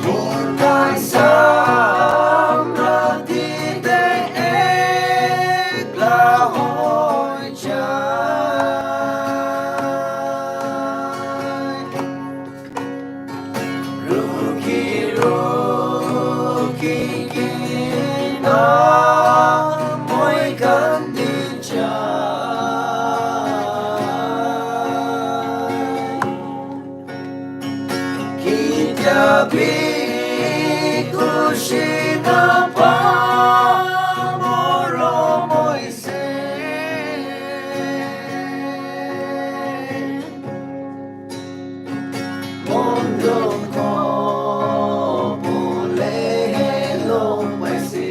Kitai samrati de ek la hoi jai. Ruki, ruki, kina moi kandi jai. Kitia bi kushina pa moro moise. Mundo ko bule long paise.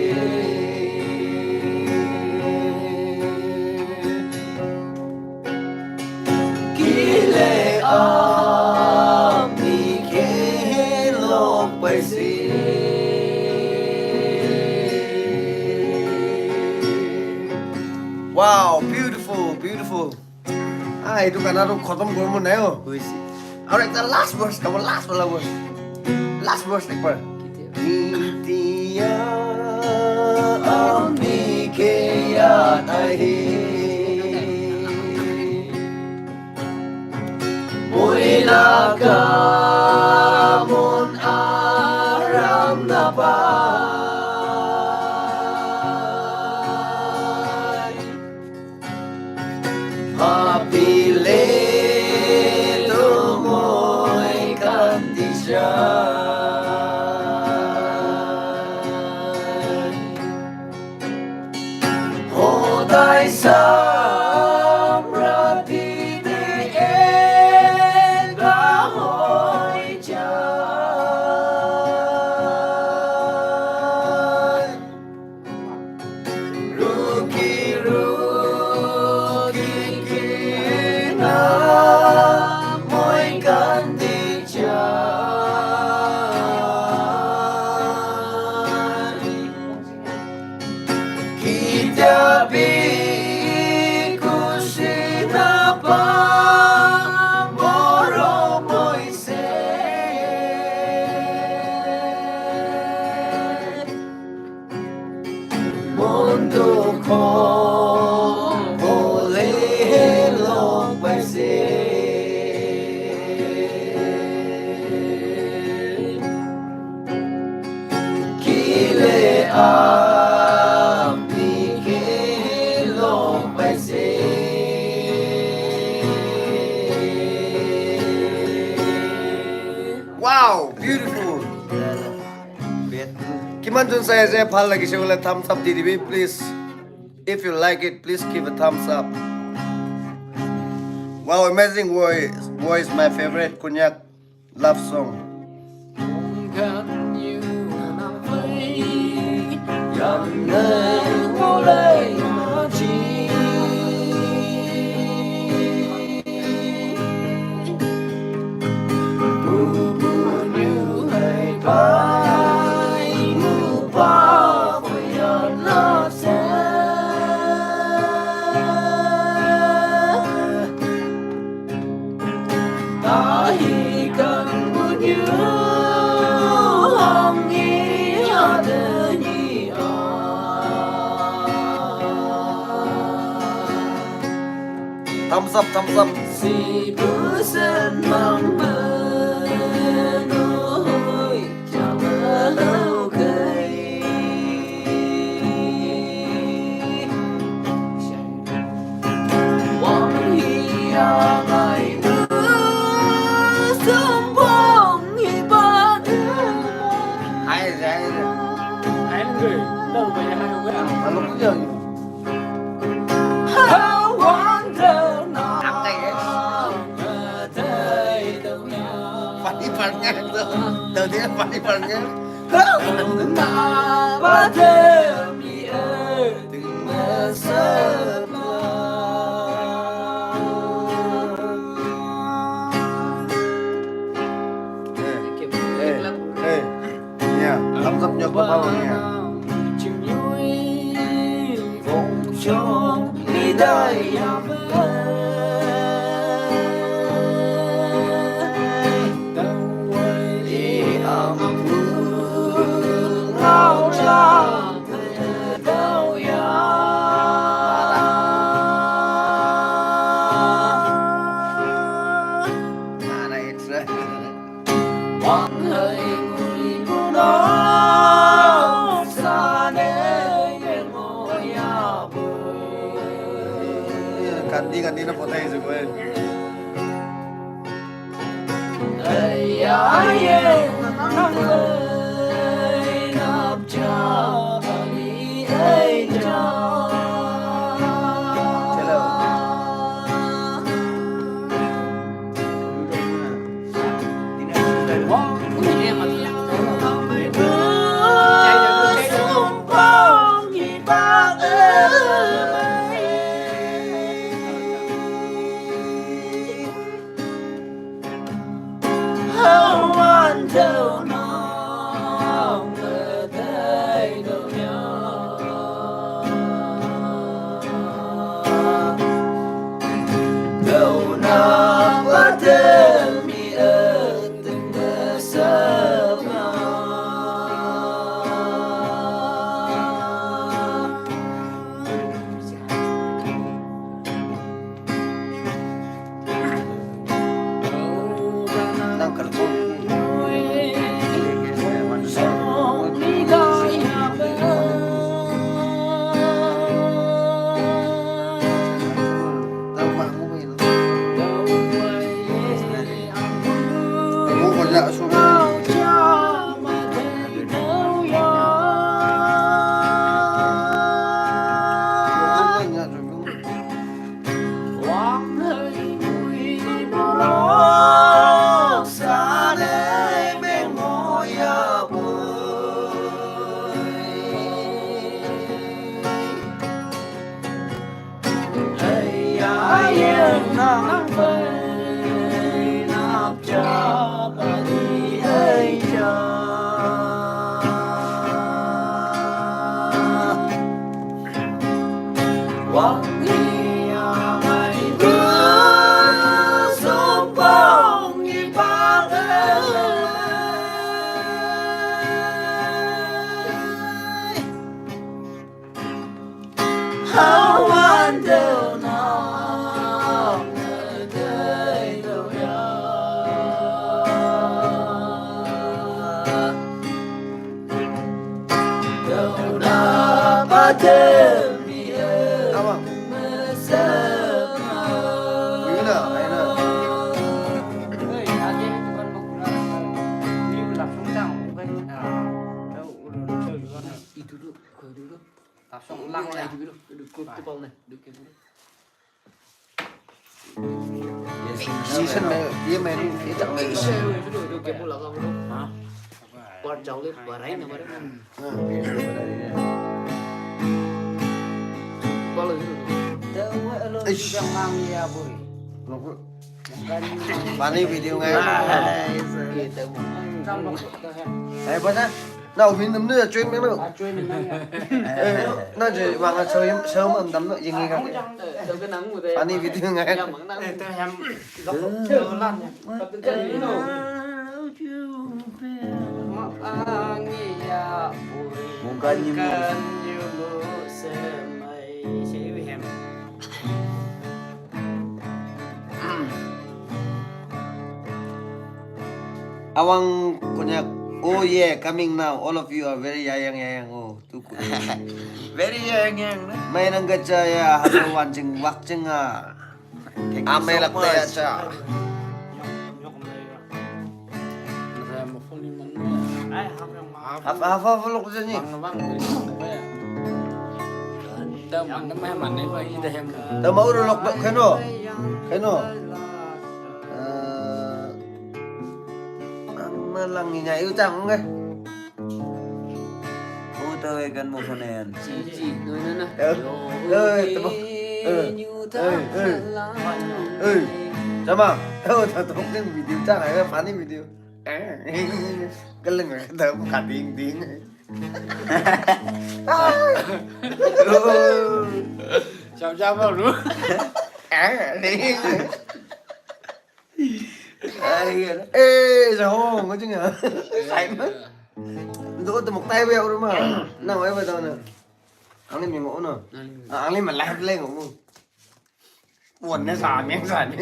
Kile amni ke long paise. Wow, beautiful, beautiful. Ah, এইটো গানাটো খতম কৰিব নাই অ'। হৈছে। আৰু একটা last verse গাব, লাষ্ট wala verse. Last verse একবাৰ। Kitia amni ke ya ahi. Hoina ka mun aram na pa. Papile do moi kandi jai. Hodai samrati de ek Wow, beautiful. কিমান জন চাই আছে, ভাল লাগিছে বোলে, thumbs up দি দিবি, please. If you like it, please give a thumbs up. Wow, amazing voice. Voice, my favorite Konyak love song. Thumbs up, thumbs up. Funny part-nya itu. Tahu dia funny part-nya. Eh, eh, eh. Nia, thumbs up nyo ke bawah, Nia. Kandi, kandi na potay sa ko eh. Season me, dia main dia tak main. Eish. Funny video ngai. Ai, apa sah? Nau hin nam ne train me no. Eh, na je wang a so yim so am dam no ying ngai ka. Funny video ngai. Mungkin ni mu. Awang Konyak. Oh yeah, coming now. All of you are very yayang yayang. Oh, tu ku. Very yayang yayang. Mai nang gacha ya, hado wan jing wak jing a. Amai lak te cha. Hap hap hap lok jani. Tama uru lok dok keno. Keno. Eh, ama lang inya iu chang nge. Hu tau ikan mo konen. Ci ci no no no. Eh, eh, tama. Eh, eh, eh. Eh, tama. Tau tau tau video chang ai funny video. Kaleng tau ka ding ding. Siap siap lu. Eh, sa hong ko jing a. Sai ma. Ndo to mok tai we uru ma. Na we ba to na. Ang ni mi ngo no. Ang ni ma live le ngo. Wan ne sa mi sa ni.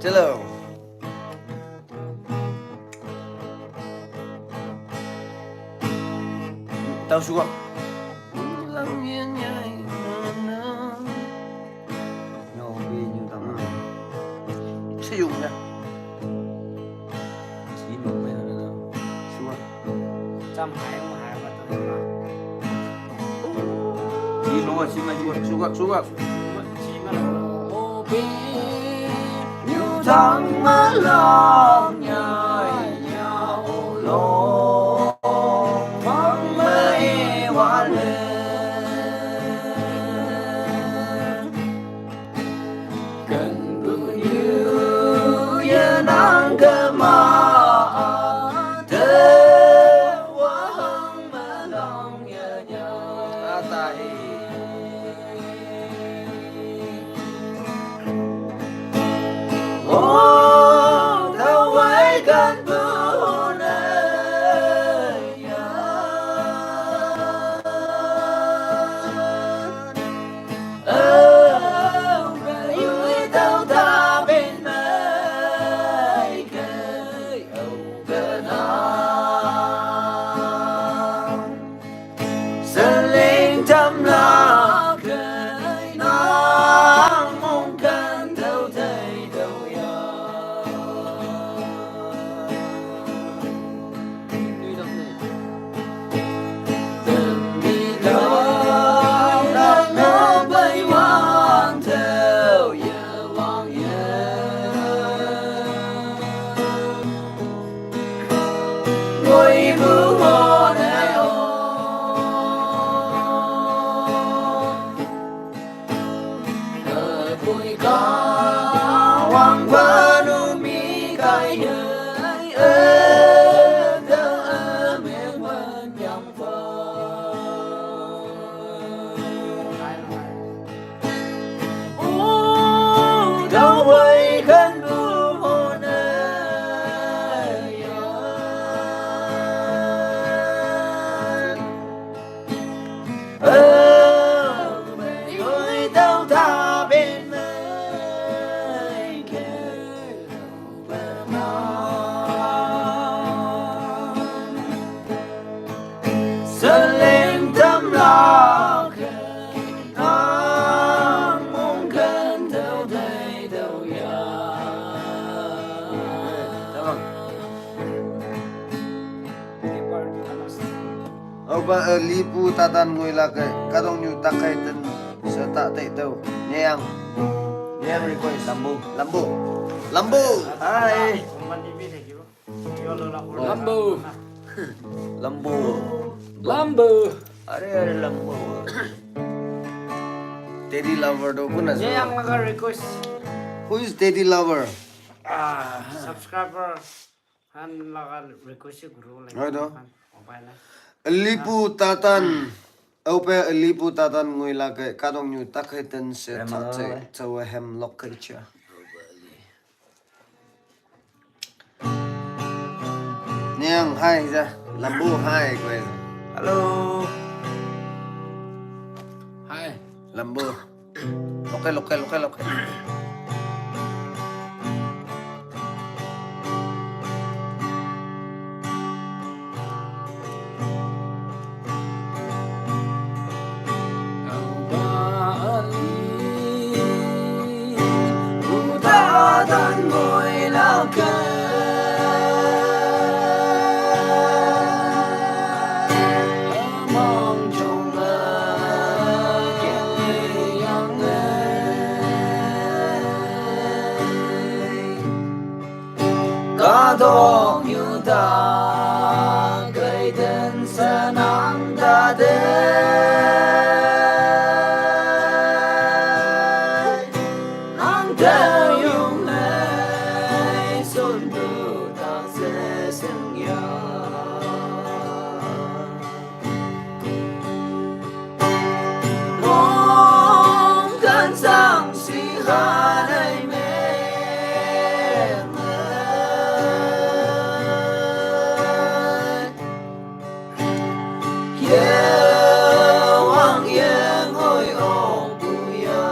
Chalo. Tau suak. Lang yan yai mana. Nyo bi nyu tama. Siyung na. Sino me na. Suak. Cham hai ma hai ma ta ma. Sino a sima suak suak suak. Tang ma long nyai nyau long. Mong ma e wa le. Kan bu yu ya nang ka ma. Te wa hang ma long ya nyai. Atahi. Seling tam la kai nang mong kan tau tai tau ya. Tau ya wang ya. Seleng tam la ke nang mong kan tau dai tau ya. Au ba, eh, lipu tatan ngui la ke kadong nyu takai ten seta tai tau nyang. Name request. Lambu. Lambu. Lambu. Hi. Lambu. Lambu. Lambu. Are, are, Lambu. Teddy Lover tu kun ase. Ye yang laga request. Who is Teddy Lover? Ah, subscriber han laga request kuribo lage. Hoi to. Upai nai. Alipu Tatan. Aupe Alipu Tatan ngui lage kadong nyu takhe ten se. Hem tha che lale. Chawa hem lok kai cha. Niang hai ja, Lambu hai kwe. Hello. Hai. Lambu. Loke, loke, loke, loke. Kadong yuda gaiden senang dade. Nang teu yung lei sun bu tak se seng ya. Mong kan sang si ha nei me. Ye wang ye ngoi ong bu ya.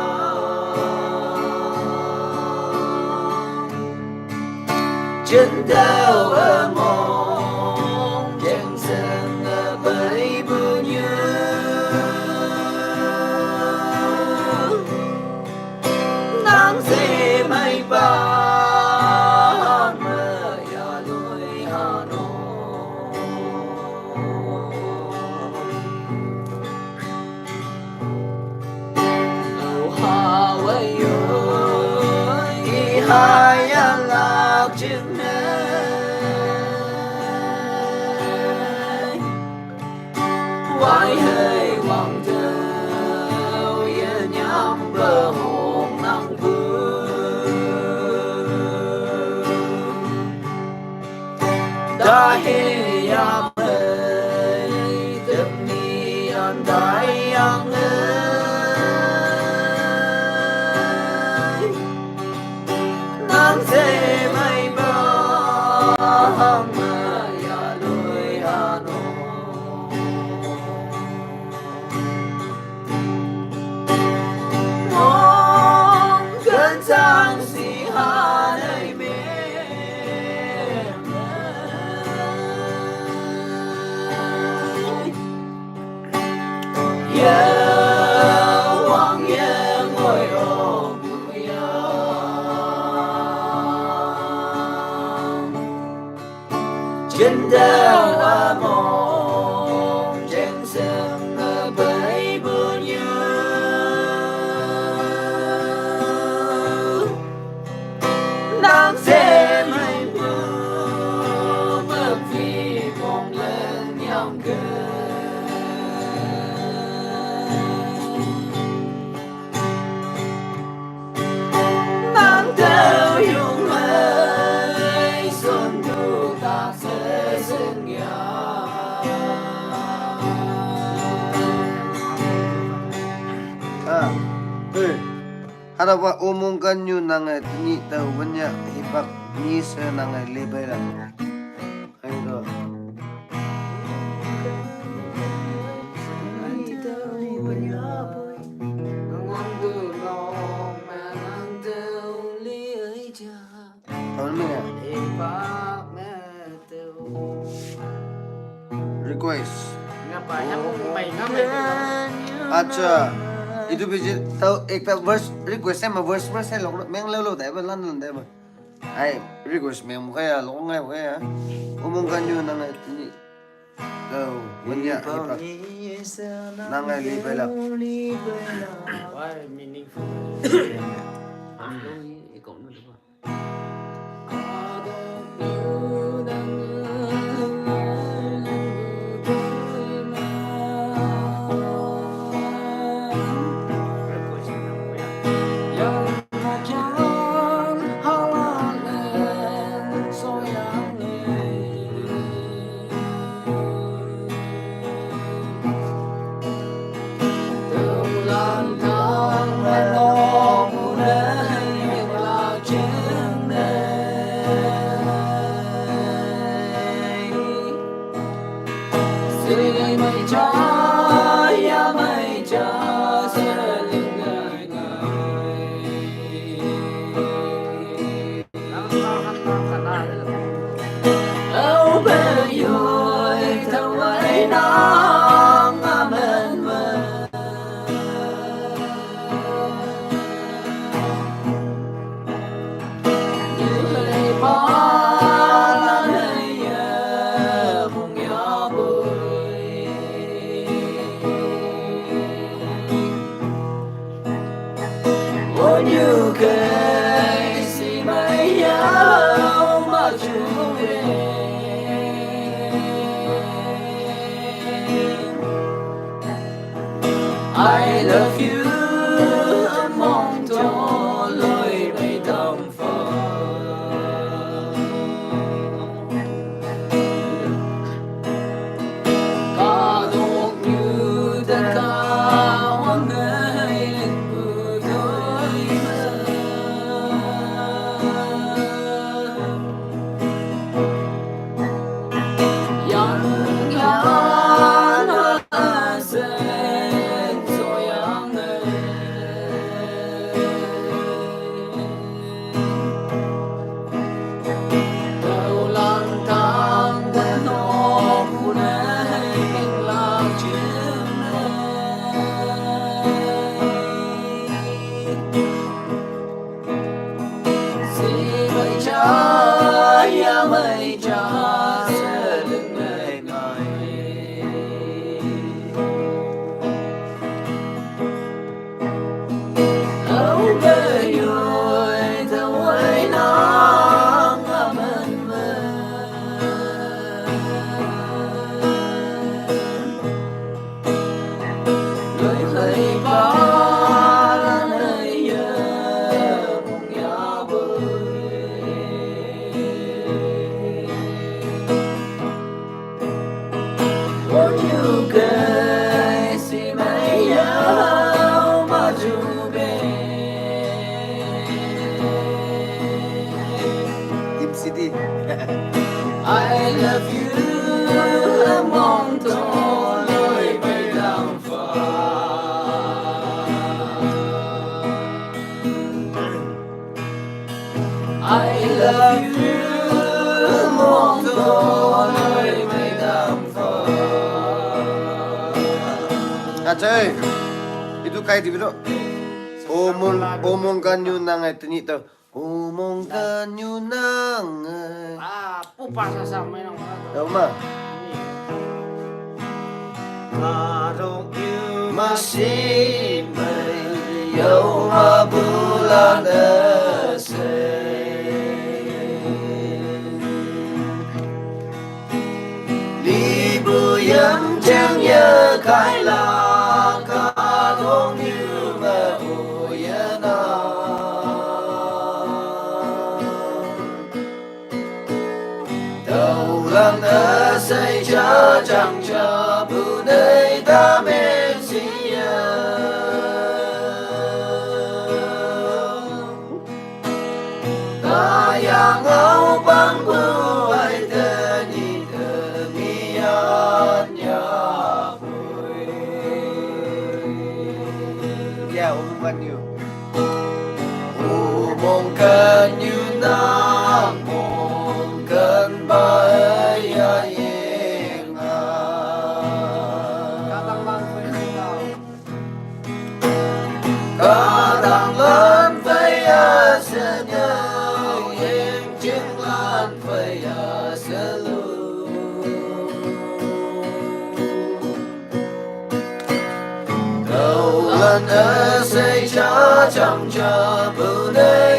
Chen dau a mong jeng sen a bai bu nyu. Nang se mai pa ma ya lui ha no. Au ha wai yo, i ha ya lak jing nei. Wai hei wang teu, ye nyam ba hong nang bu. Da he yang ei, dep ni an dai yang ei. Nan se mai ba hang ma ya lui ha no. Mong kan sang si ha nei me. Ye wang ye ngoi ong bu ya. Jin dau a mong jeng sem a bai bu nyu. Nang se mai bu ma phi mong len yang ke. Nang teu yung lei sun du tak se seng ya. Ah, hey. Hada wa omong kan nyu nang e tni teu wanya hipak ni se nang e lebai la. Hai to. Tau ni ya. Request. Acha. Itu biji tau ekta verse request hai ma verse verse hai lok meng leu lou dai ba lan lan dai ba. Hai request meng mu kaya lok ngai ba kaya. Omong kan nyu nang e tni. Tau wanya hipak. Nang e lebai la. Why meaningful? I love you, among toloi mei dam fa. Ka dok nyu da ka wang nei len bu doi ma. Team C D. I love you, among toloi mei dam fa. I love you, among toloi mei dam fa. Achai, itu kai di biro. Omong, omong kan nyu nang ai teni to. Omong kan nyu nang ai. Ah, pupa sa sa mai nang. Tahu ma? Karong yu masih mei yau ma bulan da sei. Li bu yam chang ya kai la ka dong yu ma bu ya na. Tau lan a sai cha chang cha bu nei da men si ya. Ta yang au bang bu ai te ni te ni an ya bui. Ya, um, ban yu. U mong kan yu na mong kan bai ya yeng a. Ka dang lan fei a se nyau, yeng jing lan fei a se lu. Tau lan a sei cha chang cha bu nei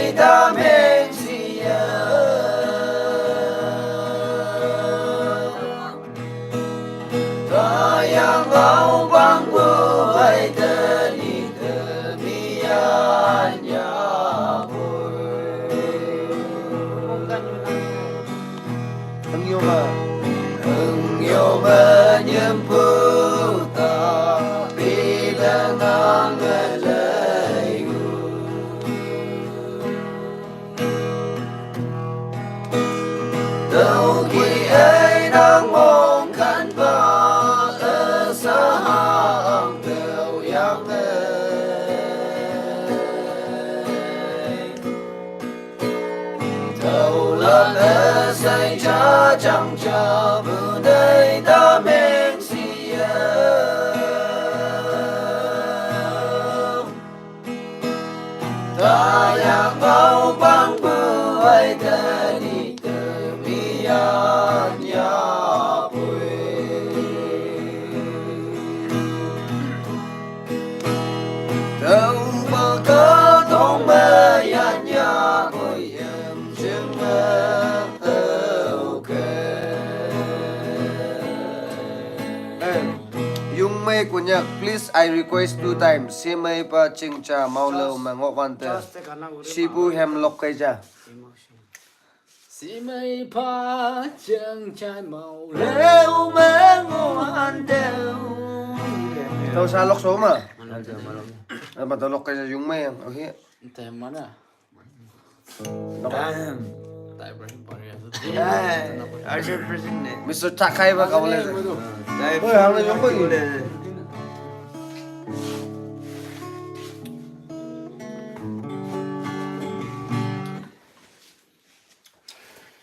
Chang cha bu dai da meng si ya. Ta ya ngau bang bu ai da ni te mi yan ya bui. Dong ba ka dong ma yan ya bui yam jing ma hau ke. Eh, Yung Mei Kunyak, please, I request two times. Si Mei pa ching cha mau lo ma ngok wan te. Si bu hem lok kai cha. Si Mei pa ching cha mau lo ma ngok wan te. Tau sa lok so ma. Eh, ma tau lok kai cha Yung Mei yang. Okay. Te mana? Mister Takai ba ka wala. Oi, hang na yung ko.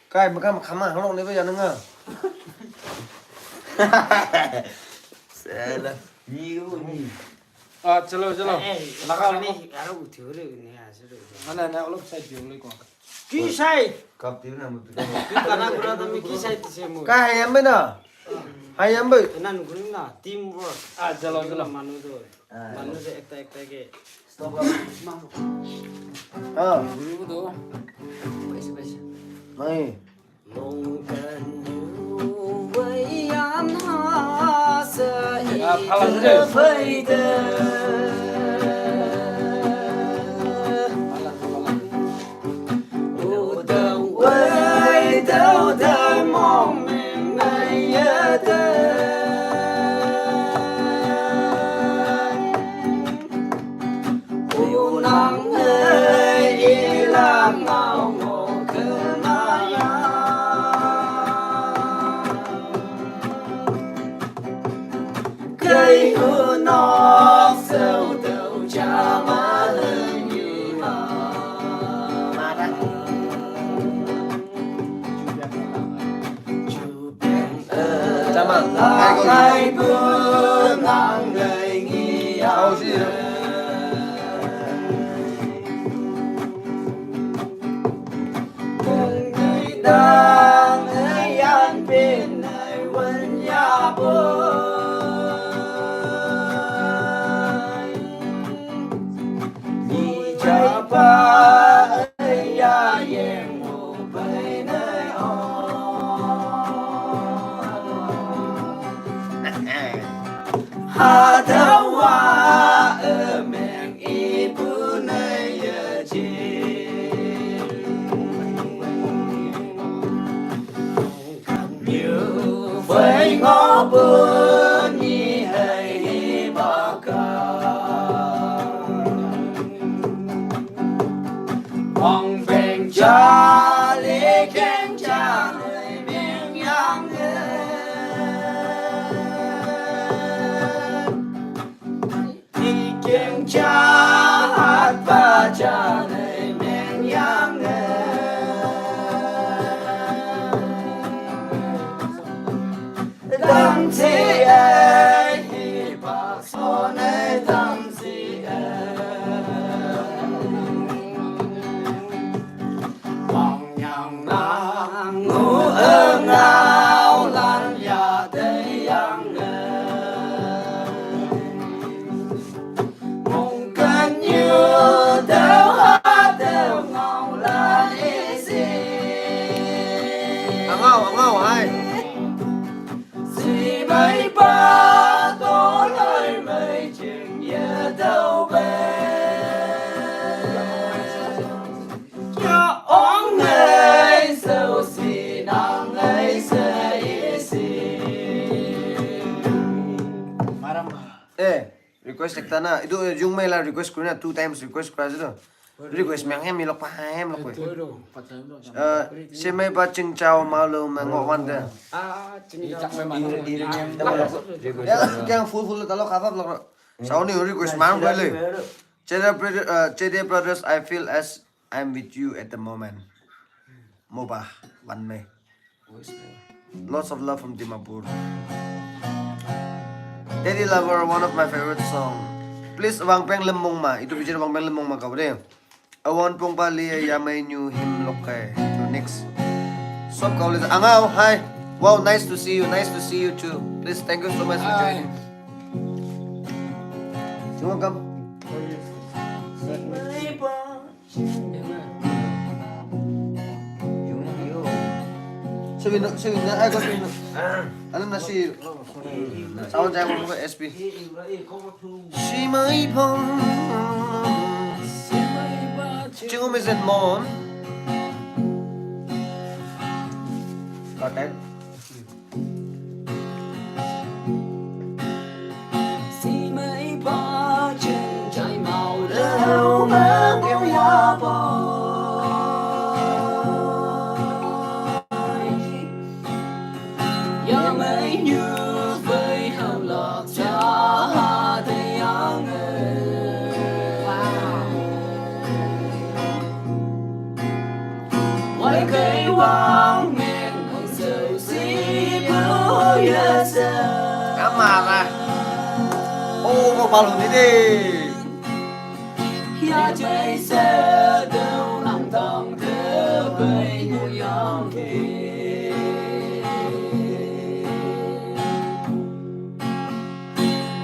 Kai, maka maka ma hang ni ba yan nga. Sala. Ni u ni. Ah, chalo, chalo. Laka ni aro u thiu re ni a suru. Ana na olok sai thiu le ko. Ki sai. Kap thiu na mu tu. Ki kana gura ta mi ki sai ti se mu. Ka hayam bai na. Hayam bai. Nan guri na team work. Ah, chalo, chalo. Manu do. Manu do ekta ekta ke. Stop. Ah. Guru do. Paisa paisa. Mai. Angau, angau, hai. Eh, request ekta na. Itu, eh, Jungmei la request kuri na, two times request kura ase to. Request meng hem ilok pa hem lok. Eh, semai pa ching chao mau lo meng ngok wan de. Ah, ching chao. Ya, kyang full full ta lok half half lok. Sauni request mang ko le. Chede brother, uh, Chede brothers, I feel as I'm with you at the moment. Mo ba, wan me. Lots of love from Dimapur. Daddy Lover, one of my favorite song. Please, Wangpeng Lemmong ma. Itu bijir Wangpeng Lemmong ma kau deh. Awan Pong Bali ya, may new him loke. Next. Sop kau lisa. Angau, hi. Wow, nice to see you. Nice to see you too. Please, thank you so much for joining. Cuma kam. Sabi na, sabi na, ay, ko sabi na. Ano na si, sa akong dyan mo ko, S P. Si May Pong. Chingo Mizet Mon. Katen. 西梅巴正在冒冷冷的芽白，也没有飞好了家的样儿。我渴望能走进不夜色。 Tama na. Oo, ko palo ni de. 也醉色都能当特别模样的。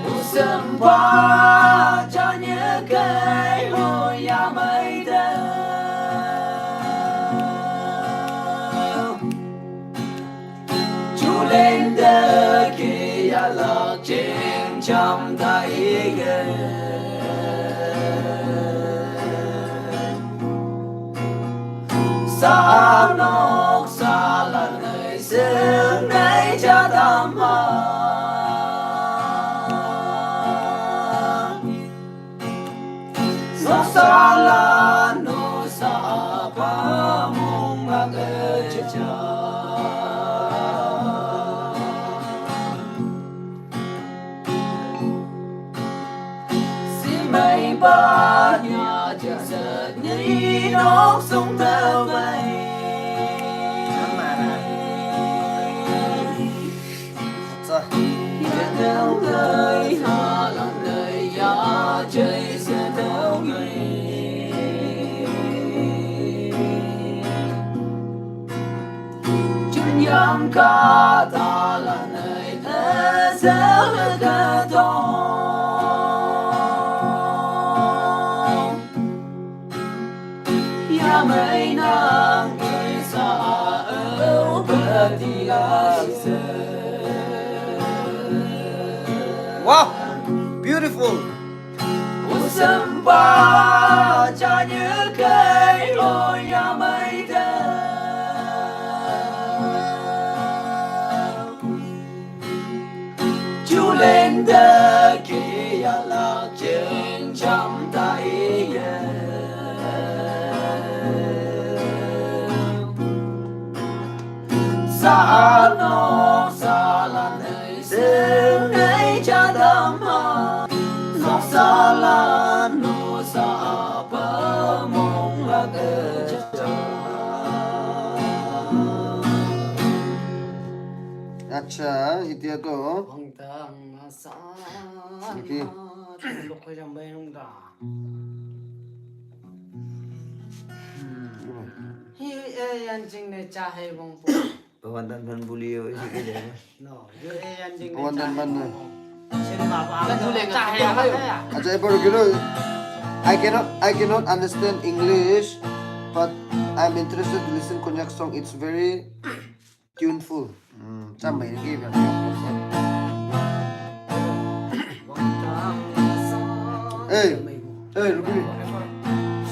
我生怕家人给我也没得。 Julen de ki ya la jing cham ta i ge. Sa nok sa la nei sing nei cha dam ha. Sosala no sa pa mong ma ke cha. Si mai ba nya cha sa ni nok song ta wai. Sa. Wow, beautiful. Julen de ki ya la jing cham ta i ye. Sa no sa la nei sing nei cha dam ha. Sa sa la no sa pa mong la ke cha. Acha, itia to. Wang tang sa. Iti. Lok ko jam bai nung da. Hi e yan jing ne cha hai bong po. Wan dan ban buli yo isi ke jai. No, yo e yan jing ne. Wan dan ban na. Sin ma ba. Kan hule cha hai ba ya. Acha, e por kilo. I cannot, I cannot understand English, but I'm interested to listen Konyak song. It's very tuneful. Hmm, cham mai ni ki. Hey, hey, Ruby.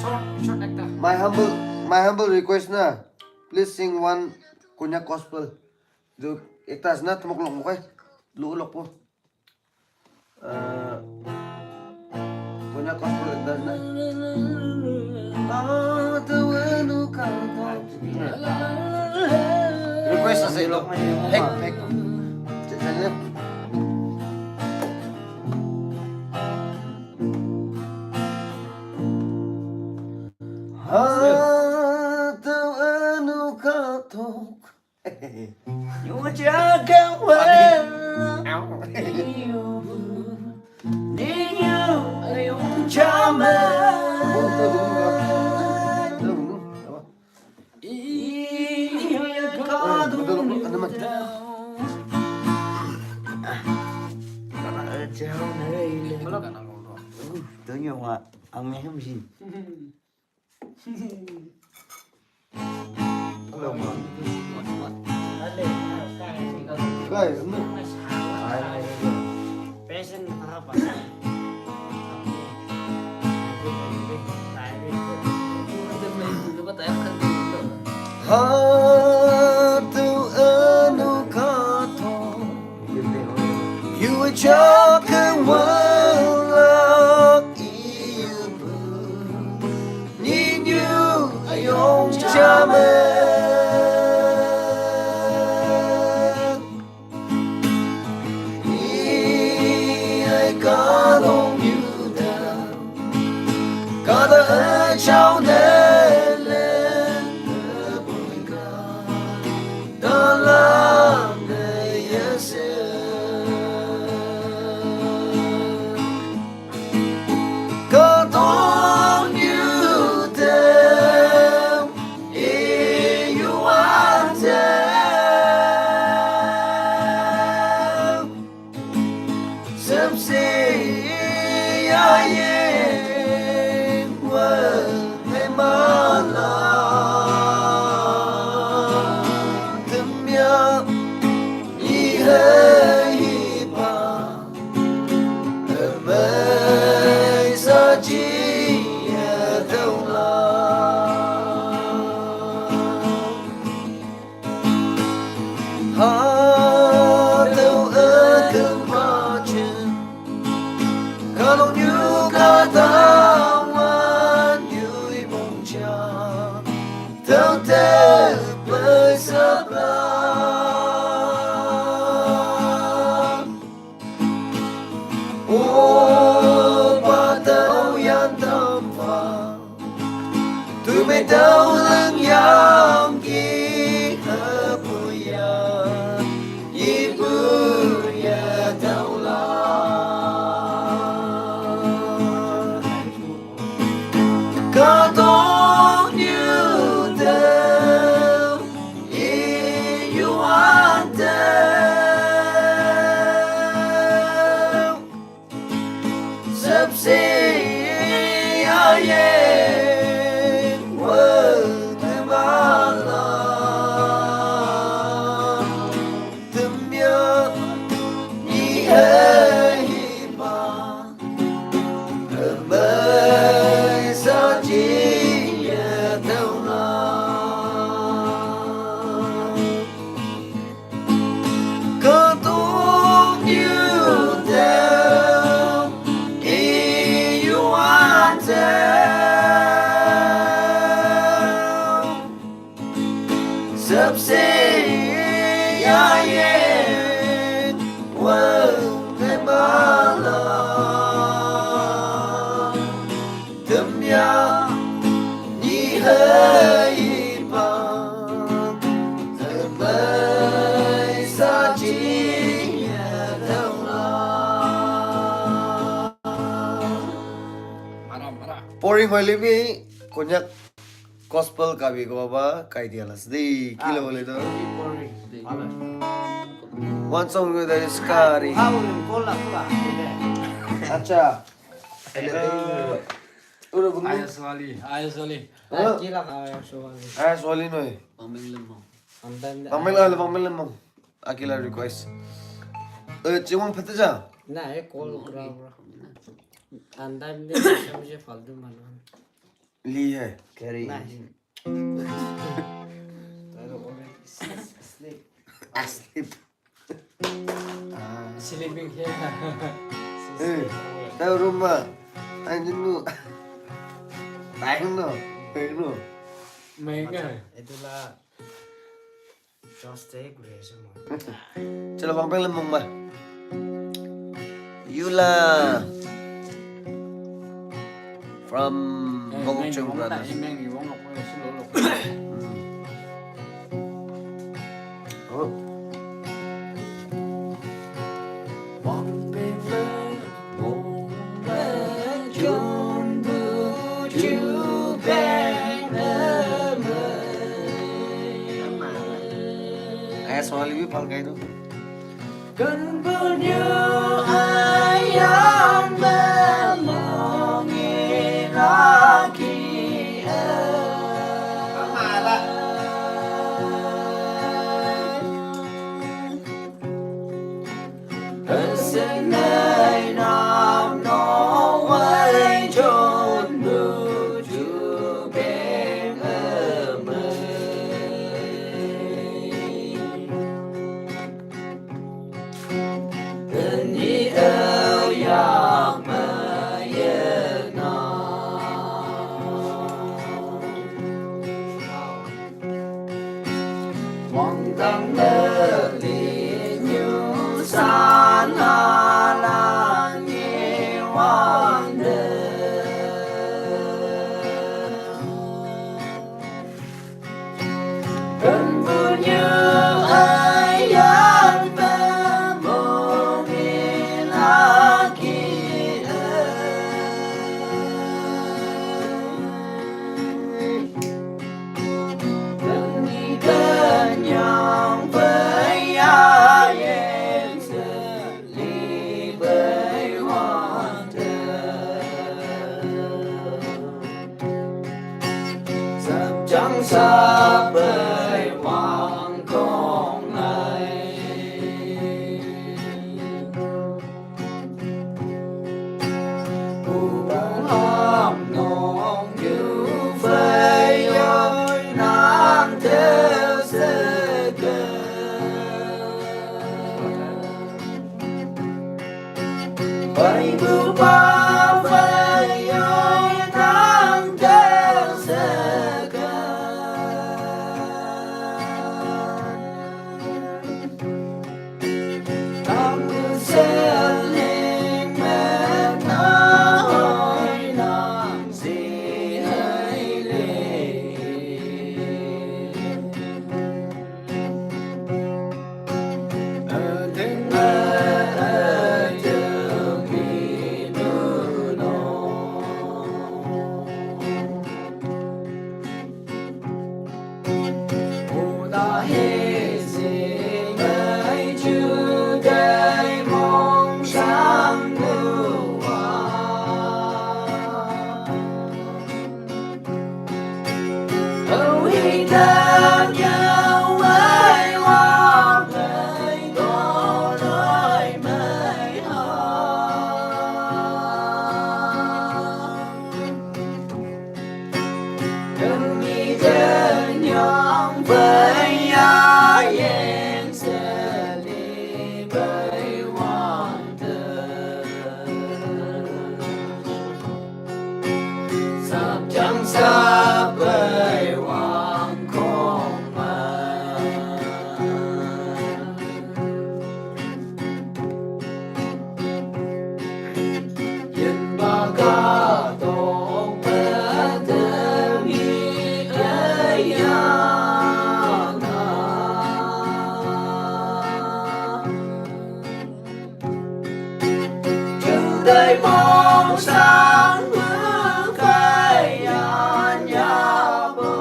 Short, short ekta. My humble, my humble request na. Please sing one Konyak gospel. Jo ekta asna thmok lok mo kai. Lu lok po. Eh, Konyak gospel ekta asna. Request ase etu. Hek, hek. Cek, cek, cek. Hatau anu katok. Yuwa chaka wala. Ninyu ayong chama. Iyo ya kadung. Jauh na rai le. Belum. Tunjuk wa. Ang meham sih. Hello, man. Kai, ano? Passion apa? Hatu anu kato. Yu chaka wala ibu. Ninyu ayong chama. Ni ai ka long yu da. Ka da ai chao ne le. Da la ne ya se. Ka tong yu te, e yu a te. Sep se ya ye, wa me ma la. Tem ya, i he i pa. Amai sa chi ya tau la. Ha tau a tau pa chen. Ka long yu ka tau wan yu i bong cha. Tau te pai sa bla. O pa tau yan tam fa. Tu me tau lang yang ki ha pu ya. Yi pu ya tau la. Ka tong yu tau. I yu an tau. Sep se ya ye wa te ma la. Tem ya ni he hi pa. Amai sa chi ya tau la. Ka tong yu tau, i yu a tau. Sep se ya ye, wa te ma la. Tem ya, ni he i pa. Amai sa chi ya tau la. Pori hoi le mi, Konyak gospel kabi ko ba, kai dia las di, kilo bole to. One song with the Skari. Acha. Eh, udah bunyi. Ayos wali, ayos wali. Hah? Kila ka ayos wali. Ayos wali noi. Pamil lemong. Pamil, ah, pamil lemong. Akila request. Eh, cuma pete ja. Na, eh, call kura, bro. Andar ne, samjhe faltu mana. Li hai. Kari. Na. Asleep. Asleep. Ah. Sleeping here. Eh, tahu rumah. Anjing lu. Tahu no. Tahu no. Mega. Itulah. Just take rest mo. Chalo, bang peng lemong ba. Yula. From Bogok Chung Brothers. Hmm. Ai, Sonali bi bhal gai do. Kan bu nyu ayam memongi lagi. Senai nam no wai chon bu ju beng amai. Ni au yak ma ye na. Wang dang me li nyu san na lang ye wang de. Kan bu nyu ayam memongi lagi. Kan ni kan yang paya yang seli bai wang de. Sap chang sap bai wang kong ai. Ku bang ham nong yu fai yoi nang te se ke. Bai bu ba bai yoi nang te se ke. Nang bu se ling me na hoi nang si hai le. Sap chang sap bai wang kong ma. Yen ba ka tong pa te mi ka ya na. Dai mong sang ma kai yan ya bo.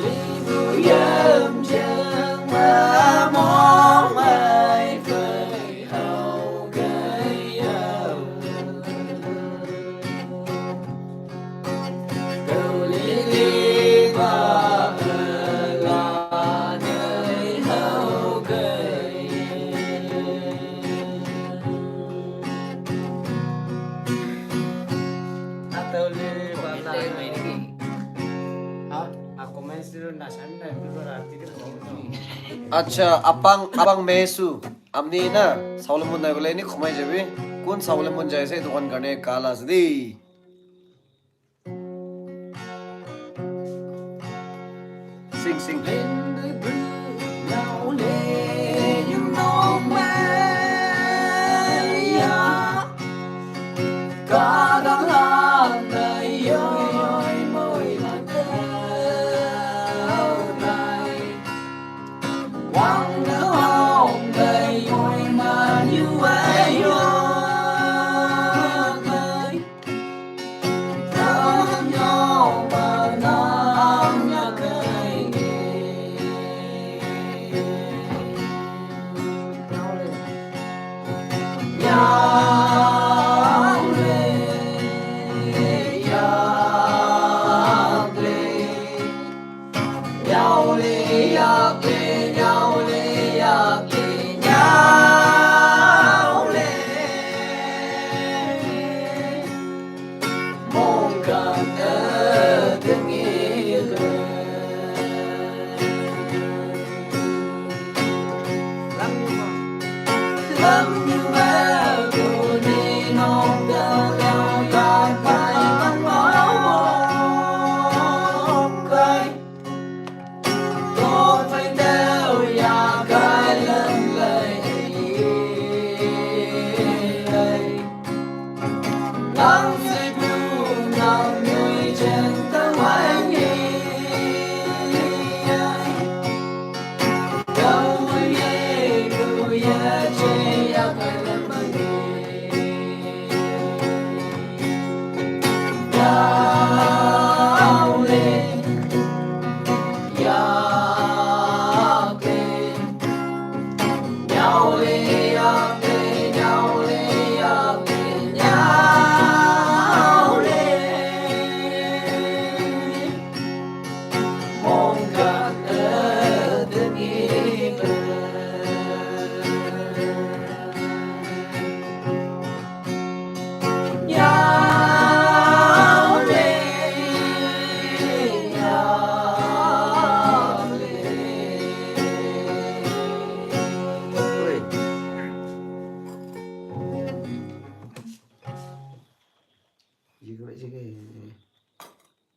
Li bu yam jang ma mong mai fai au kai yau. Acha, apang, apang mesu. Amni na, saule mun nai bole ni khomai jabi. Kun saule mun jai se dukan karne kala sadi. Sing, sing.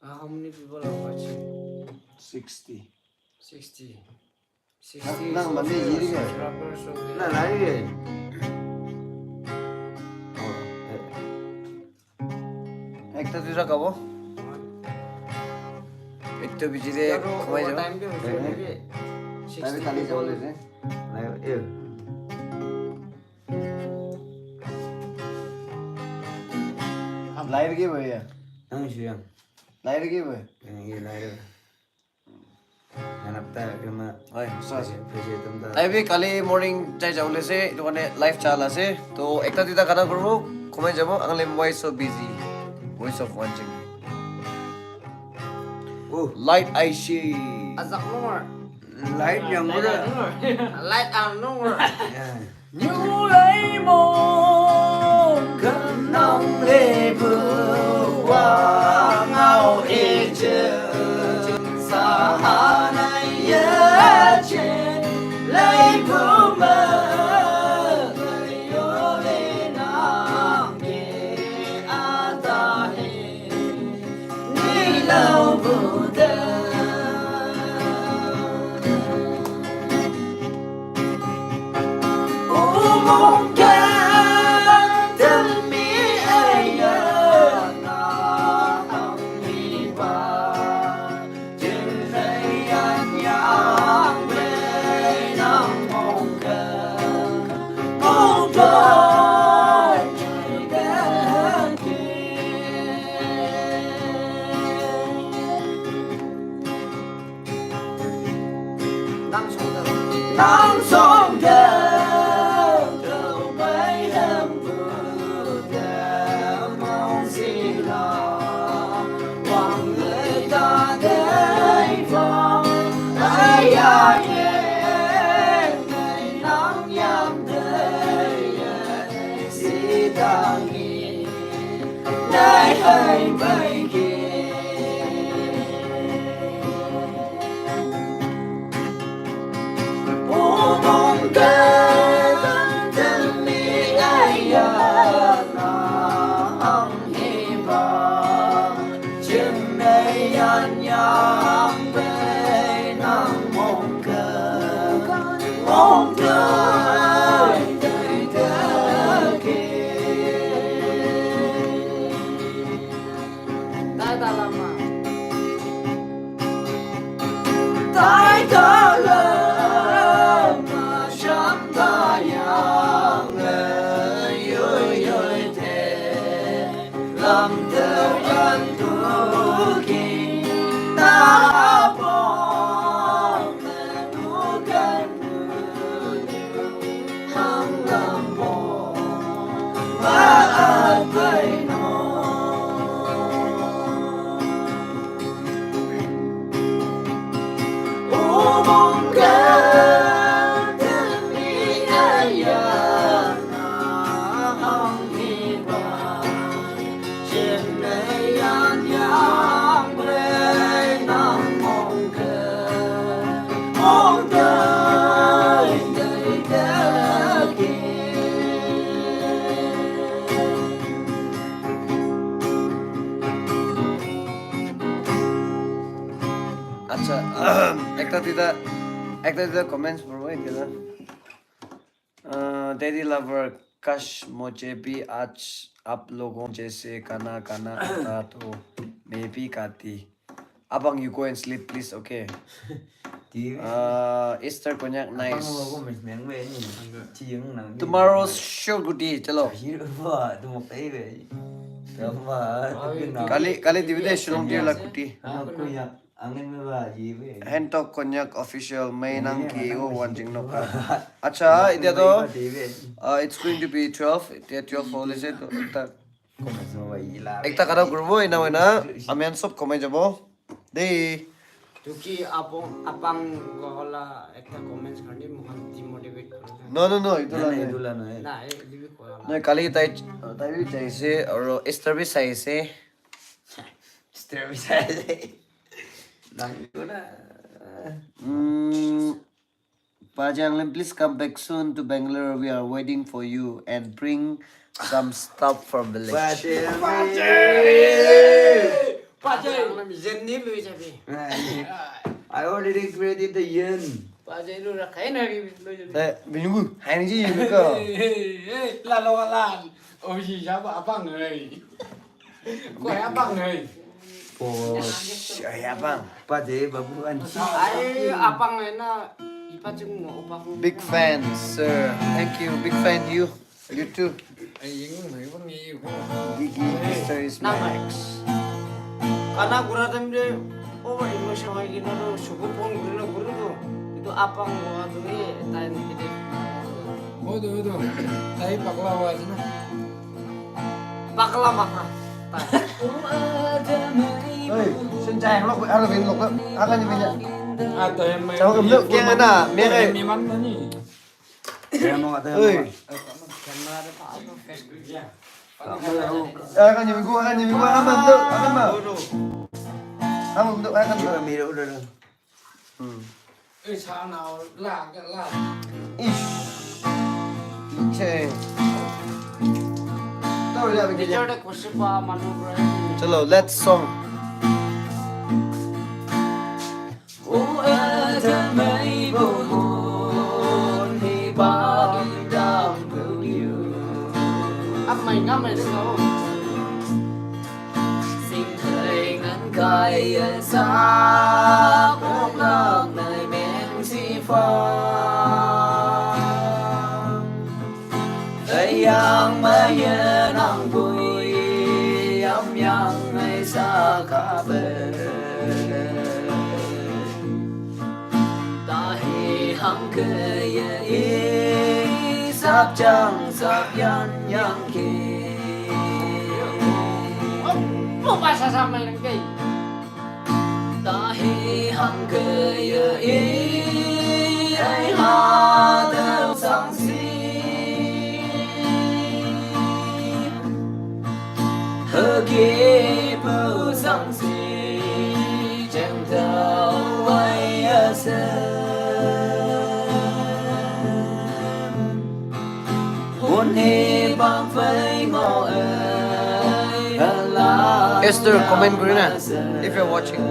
Ah, how many people are watching? Sixty. Sixty. Sixty. Nang mane yiri ke? Subscribers of the. Na, na, yiri. Oh, eh. Ekta duita kabo. Ekta bijire khumai jabo. Time de hoise. Eh, eh. Sixty. Time kali jabo le. Na, eh. Live ke bhaiya? Nang siyang. Live ke bhai? Ye live. Nang apta kama. Oi, sir. Live kali morning chai jabo le se, itu kane live chala se. To ekta duita gana koribo, khumai jabo, angle why so busy? Voice of Wanching. Oh. Light I see. Azak nungor. Light yang mura. Light ang nungor. Yeah. Nyu lai mong kanang le bu wa ngau e che sa ha nai ye che lai bu ma yo le nang ke a ta he. Acha, ekta duita, ekta duita comments poribo, ekta duita. Uh, Daddy Lover, kash mujhe bhi aaj aap logon jaise gana gana aata to main bhi gaati. Abang, you go and sleep, please, okay? Uh, Esther Konyak, nice. Tomorrow show gudi, chalo. Kali, kali dibi de Shillong tier la kuti. Hen Tok Konyak official, may nang ki wo wan jing nok. Acha, itya to, uh, it's going to be twelve. Itya twelve hole ase to, ekta, ekta kata kuribo, ena hoina ami khan sob komai jabo. Dei. Tuki apang, apang gola ekta comments karni mohan demotivate kore. No, no, no, itu la nai. Itu la nai. Na, eh, libi kola. Nai, kali tai, tai bi jaise, aru Esther bi saise. Esther bi saise. Nang itu na. Mm, Pajang Lim, please come back soon to Bangalore. We are waiting for you and bring some stuff from village. Pajang Lim, Jenny lui jabi. I already created the yen. Pajang lu rakai na lui jabi. Eh, bingu, hai ni ji ko. La lo lan. Oh, si siapa apa ngai? Ko ya apa ngai? Oh, si ya apa? Pajang babu ansi. Ai apa ngai na? Ipa jeng mo apa ko? Big fan, sir. Thank you. Big fan you. You too. Ai yang mai bang ni ko. Gigi, Mister is Max. Kana gura time de over emotion hai kina to suku pon guru na guru to. Itu apa ngo tu eh time kita. Oh tu tu. Tai pakla wa na. Pakla maka. Oi, sen jai lok, ara bin lok, ara ni bin. Ada yang main. Jauh gemuk, yang mana? Merah. Yang mana ni? Oi. Ara kan ni bin gua, ara kan ni bin gua, aman tu, aman tu. Aman tu, ara kan tu. Hmm. Ish. Iche. Tau ya begini. Chalo, let's song. Ap mai ngam mai ding lo. Sing thei ngan kai sa kok lak nai meng si fa. Thei yang ma ye nang bui am yang ngai sa ka be. Ta hi hang ke ye i sap chang sap yan yang ki. Mo ba sa sa mai nang ke. Ta hi hang ke ye i ai ha da sang si. He ki pu sang si. Esther, comment kuri na if you're watching.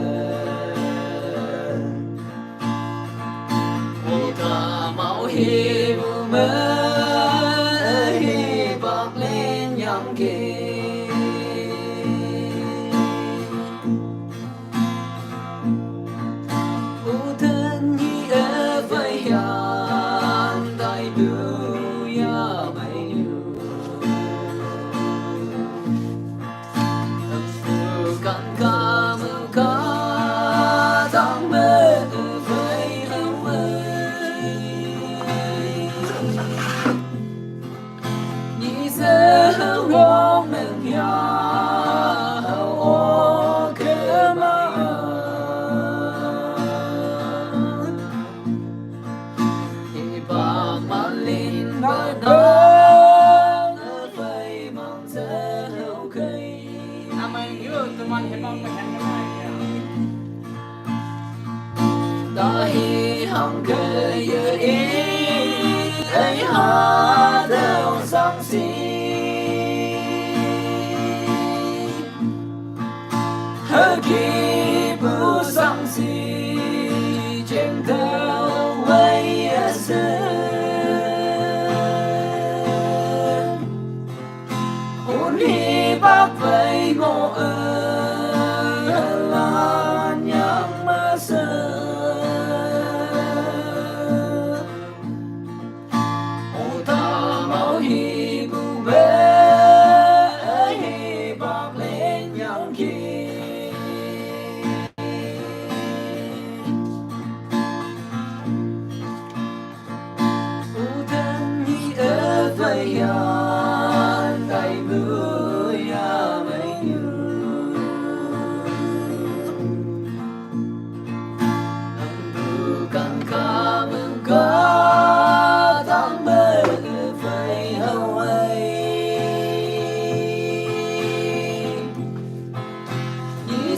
Ta hi hang ke ye i ai ha da sang si. Ha ki pu sang si jeng da wai a se. Hun hi bak vei mo e lan yang ma se. O ta mau hi bu be hi bak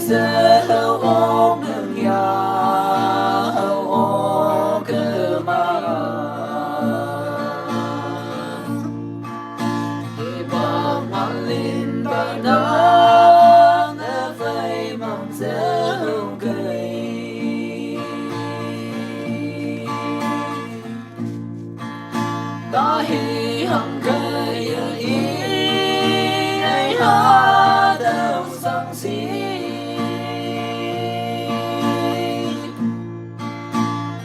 Tơ hơ ôk nơng ya, hơ ôk kơ ma. Ê bang ma linh ba nang, ơ phai mong tơ hơ gay. Ta hi hăng kơ ya i, ai ha tơ sang si.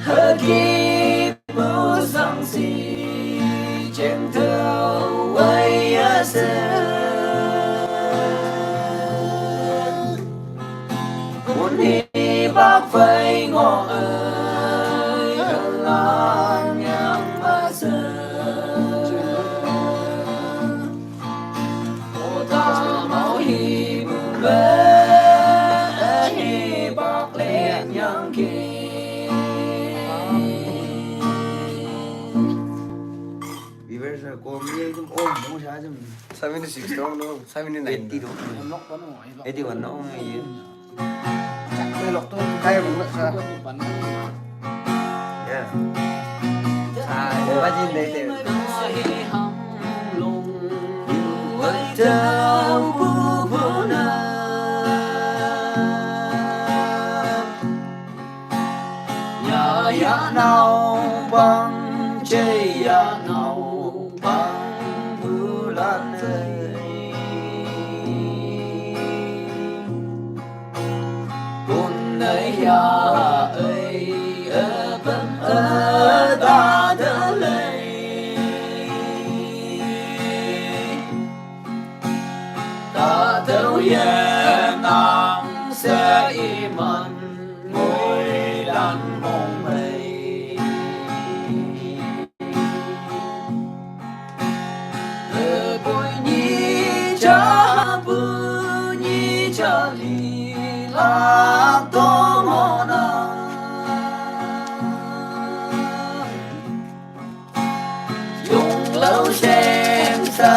Hơ ki bu sang si, cheng tơ wai ya se. Bun hi bak phai ngô ơi, lan yang ba sơ. Ô ta mau hi bu bê, hi bak len yang ki. Viewers, uh, kom ye tum om, mo sa tum. Seventy six dong, no, seventy nine. Eighty dong. Eighty one dong, ye. Chak lok tum kai bung la sa. Yeah. Ah, imagine dai te. Ya ya nau bang, che ya nau bang, bu lan thei. Bun ai ya ai, ơ pem ơ ta tơ lei. Ta tơ ye nang se i man, ngui lan mong mei. Ơ bui ni cha, bui ni cha li la to mo na. Yung lau seng sa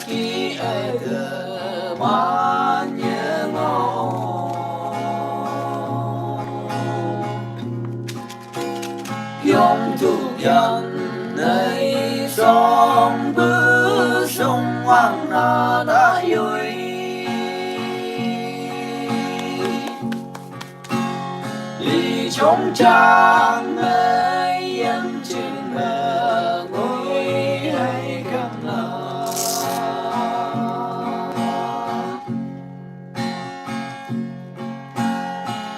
ki ai tơ ma nye ngo. Yong tu yan nai song bu song wang na da yui. Li chong chang nai yan ching ma ngui hai kam la.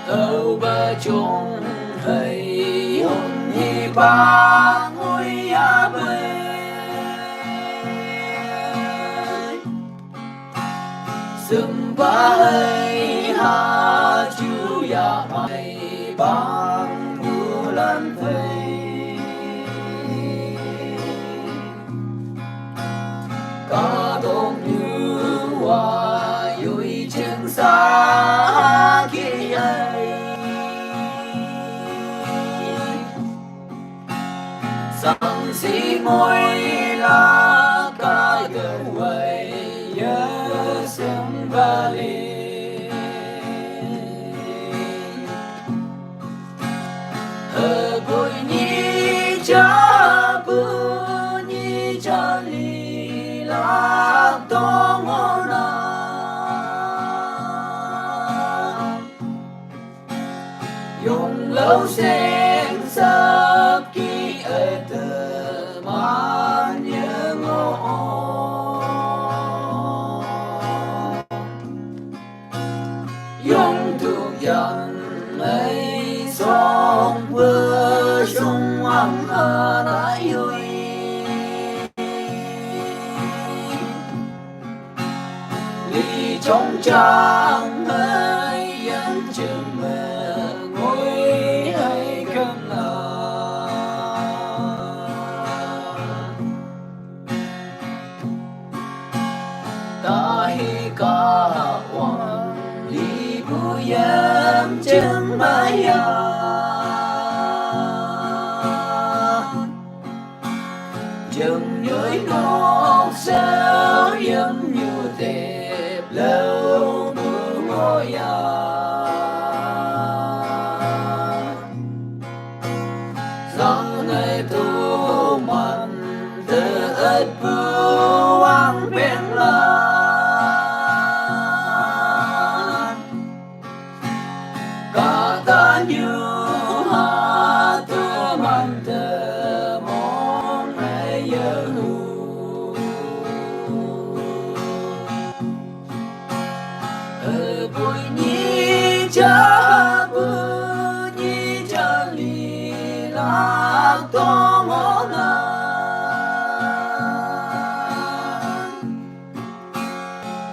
Âu ba chung hơi hôn hi ba ngôi ya bê. Sưng ba hơi ha chu ya mai bang bu lan phê. Ka dong yu wa yui cheng sa ki ai. Sang si ngoi la ka de wei ye seng ba li. Ơ bui ni cha, bui ni cha li la tong o na. Yong lau seng sap ki ơ tơ man ye ngo. Yong tu yan ai song bơ sung wang ha na yui. Li chong chang ai yan cheng me ngoi hai kam la. Ta hi ka wang li bu yam cheng ma ya. Jeng nyoi nok sao yam nyu te blau bu ngo ya.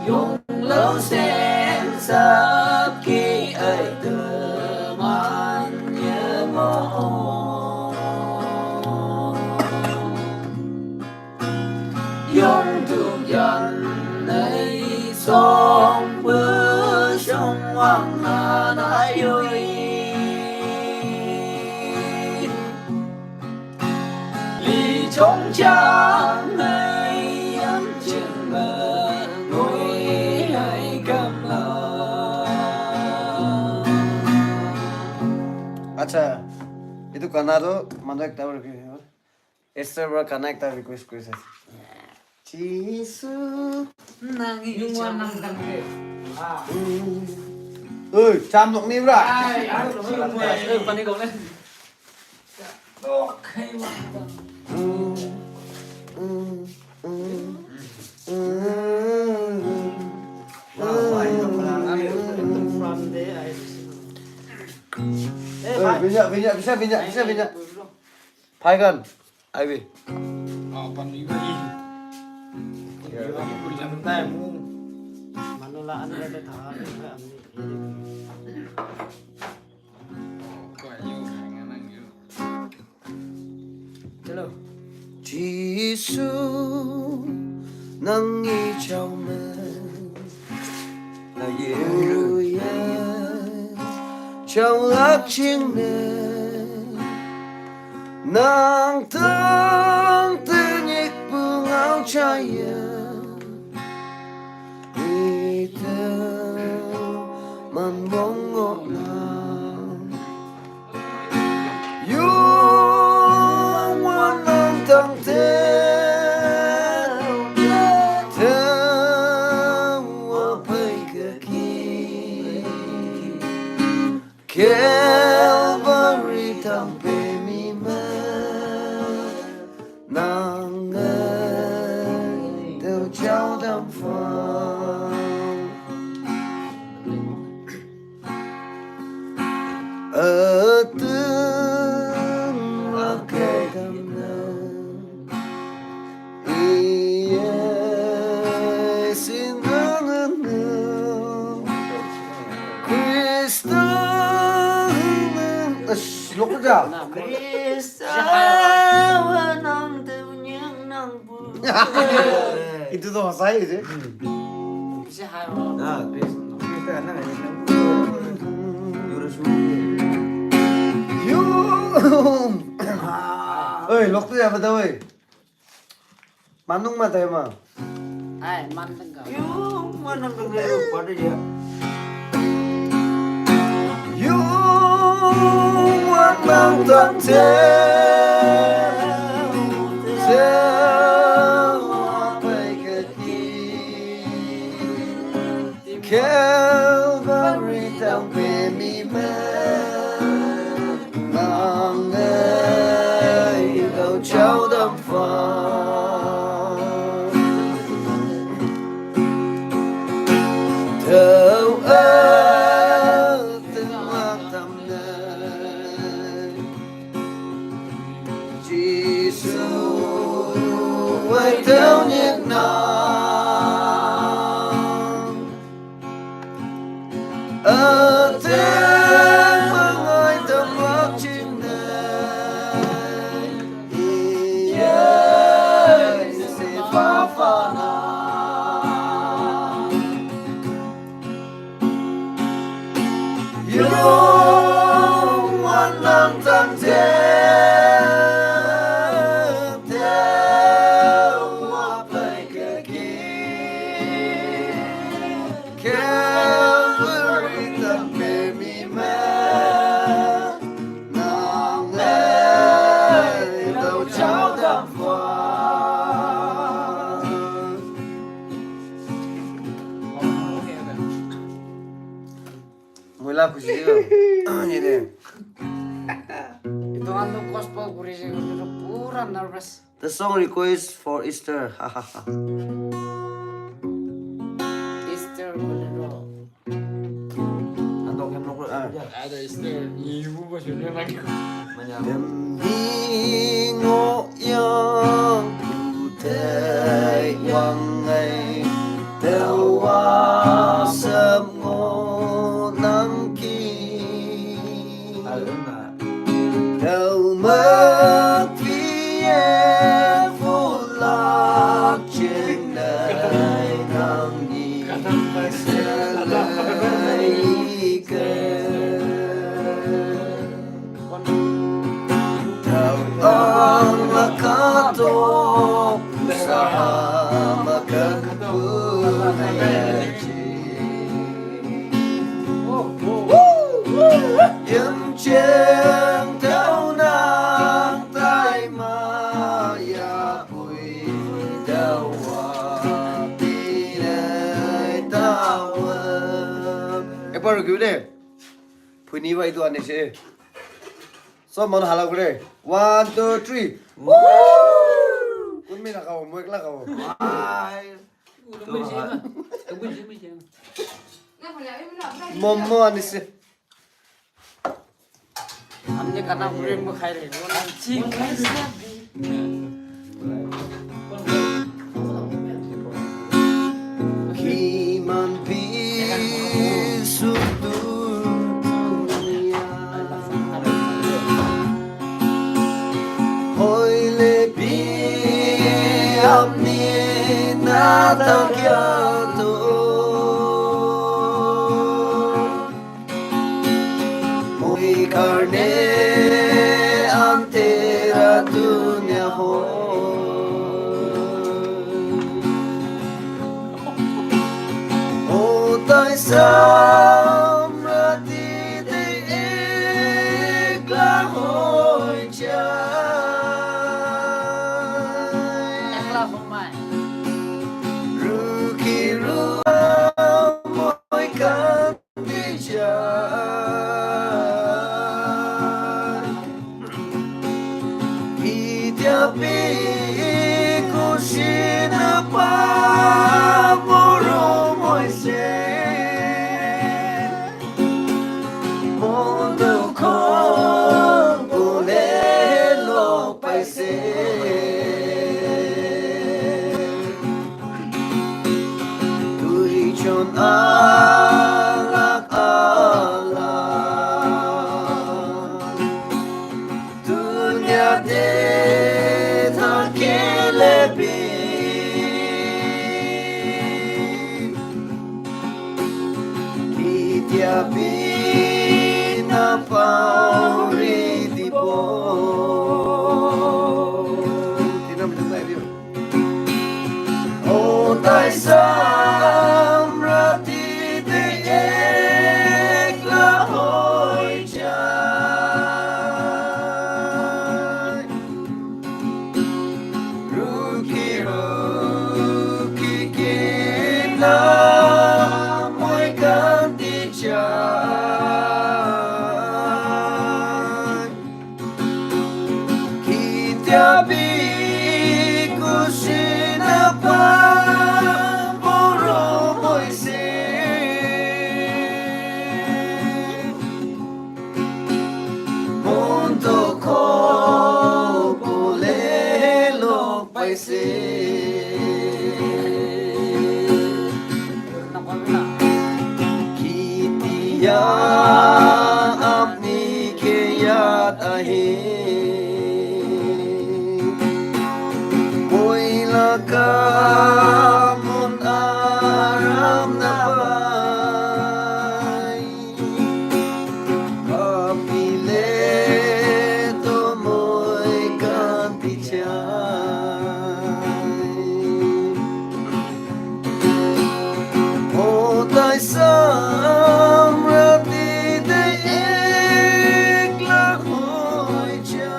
Yong lo sen sap ki ai te man ye mo. Yong tu yan nei song pu shong wang na na yui. Li chong chang nei yam ching me ngui hai kam la. আচ্ছা, এইটো গানাটো মানুহ একটা Esther পৰা গানা এটা ৰিকুৱেষ্ট কৰিছে। Jisu nang i Yung chang. One nang dang de. Oi, cham nok ni bra. Ai, ano, ano, ano, ano, pani ko na. Okay, one dang. From there, I Eh, bhai. Binya, binya, bisa binya, bisa binya. Bhai kan, ai bi. Apa ni bhai? Manola an le tha le an ni. Chalo. Jisu nang i chau me. Uya, chau lak ching ne. Nang tang te nyik pu ngau chaya. Ite man bong ngok na. Yung wan nang tang te. Te wa pai ke ki. Calvary tang pe mi ma. Nang ngai tau chau dam fang. Atun akai dam na. Iye sin nang na. Krista. Ash, lok ja. Krista wa nang tau nyang nang bu. Itu tuh saya sih. Bisa hai wa. Nah, Chris, Chris kan nang ini nang. Yura su. Yu. Oi, lok tu apa tahu, oi? Manung ma tayo ma. Ai, man tengka. Yung manang tengka pada dia. Yung manang tengka. Calvary tang pe mi ma. Nang ngai tau chau dam fang. Tau a tau a tam na. Jisu wai tau nyet na. Ate mangai tam lak ching dai. Iye se fa fa na. Yung wan nang tang te, te wa pai ke ki. Calvary tang pe mi ma. Nang ngai tau chau dam fang. Mula kusi dia. Ini deh. Itu anu gospel kurisi itu pura nervous. The song request for Easter. Easter bolero. Atau game lo ah. Ada Easter. Ibu pas udah lagi. Menyambut. Dem bingo yang putih wangai. Tawa Ebar rukhibo de. Phuni bai tu ani se. Sob manu hala kure. One, two, three. Woo! Kun mi na khabo, moi ekla khabo. Momo ani se. हमने खाना पूरे में खाए रहे, वो ना। Kiman bisu dunia. Oi le bi amni na ta kya to. Moi karne antera dunia ho. Hotai samrati de ekla hoi jai. Ekla hoi mai. Rukhi rua moi kan Tui chon alak alak dunia de thakele bi. Kitia bi na pauri dibo. Hotai samrati de ekla hoi jai. Rukhi rukhi kena moi kanti jai. Kitia bi kushina pa boro moi se. Mundo ko bole lo paise. Kitia apni ke yaad aaye. Moi laga mon aram na pai. Kapile to moi kanti jai. Hotai samrati de ekla hoi jai.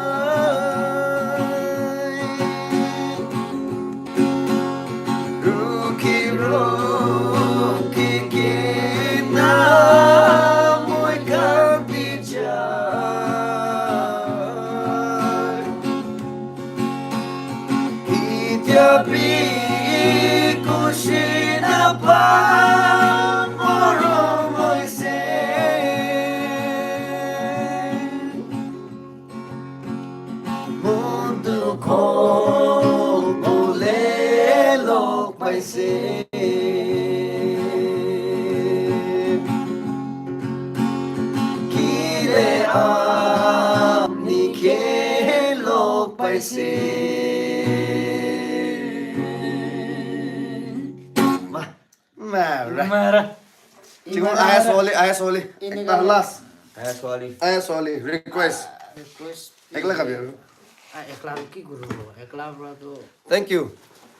Rukhi rukhi kena moi kanti jai. Kitia bi kushina pa boro moi se. Mundo ko bole lo paise. Kile apni ke lo paise. Ma, ma. Chikung, aya soli, aya soli. Ekta last. Aya soli. Aya soli. Request. Request. Ekla khabi aru. Ah, ekla ki guru. Ekla pra to. Thank you.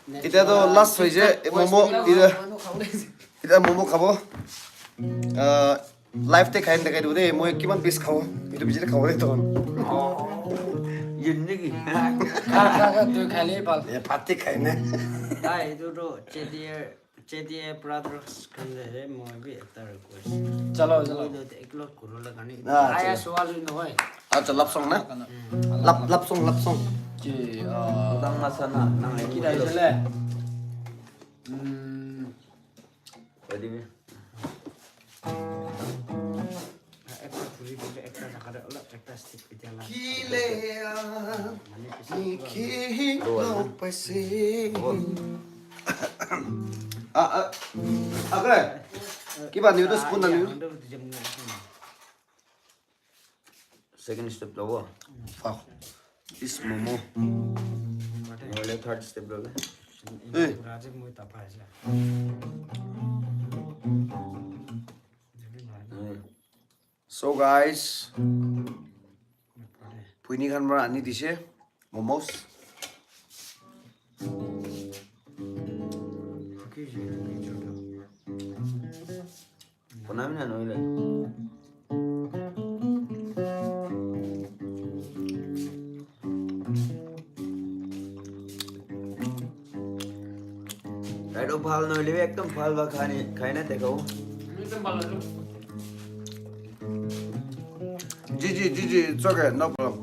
Etiya to last hoise, e momo, etiya, etiya momo khabo. Ah, live te khai dekhai dibo de, moi kiman piece khabo. Etu bishi khabo de to. Yin niki. Kha kha kha tu khale bal. E, party khai na. Ah, etu to J D A, J D A Brothers khan de he, moi bi ekta request. Chalo, chalo. Moi to ekla guru la kani. Ah, Aya chalo. Swali nohoi. Acha, love song na? Love, love song, love song. Ki, ah, Udang masana nang ki lagi dai terus. sele. Hmm, Jadi ni. Ekta khuli dile, ekta jaga de olop, ekta step etiya la. Mane piche Nikhi lo paise. Ah, ah. Okay. Kiba niu to spoon na niu. Second step lobo. Fuck. This momo. Nole third step lobo. Eh. Raje moi tapa aise. Hmm. So guys, puini khan para ani dise momos. Konami na noile. Right, oh, bhal noile bhi ekdom bhal bhal khani, khai na dekhao. G G, G G, it's okay, no problem.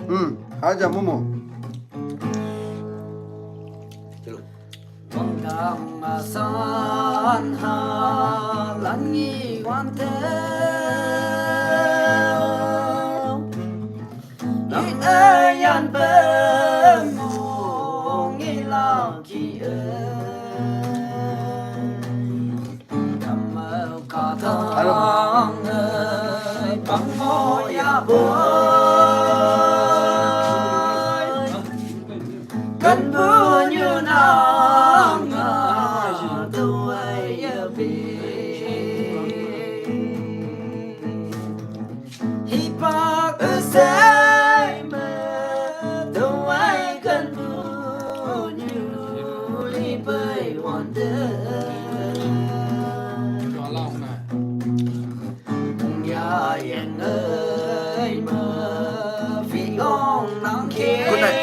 Hmm, haja momo. Chalo. Wangdang asan ha langi wante. Ni ayan pe mo ngi la ki e. Dam ka thang e pang mo ya boy. Kan bu nyu nang a tu ai ya bi. Hi pa ka sai ma tu ai kan bu nyu li pai wan de. Good night.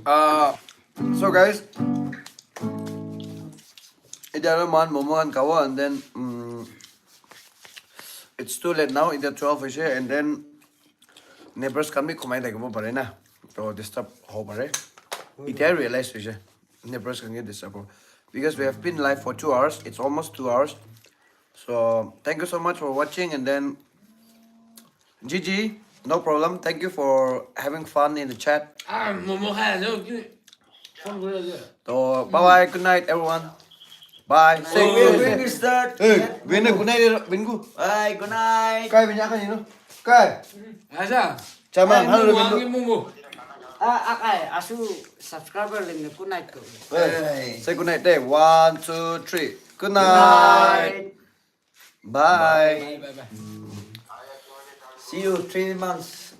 Uh, so guys, etiya momo khan khabo and then um, it's too late now. Etiya twelve hoise and then neighbors khan bi khumai thakibo pare na, to disturb hobo pare. Etiya realize hoise neighbors khan ke disturb hobo, because we have been live for two hours. It's almost two hours. So thank you so much for watching and then G G, no problem. Thank you for having fun in the chat. Ah, momo khai ase ki phone kuri ase. So bye bye, good night everyone. Bye. Say Hey, good when night. We start. Hey, Win, good night, Winku. Bye, good night. Kai, Win, akan, you know. Kai. Asa. Chama, Ay, halo, momo, Winku. ang momo. Ah, akai, asu subscriber ling ne good night ko. Hey, say good night. Hey, one, two, three. Good night. Bye. Bye, bye, bye. See you three months.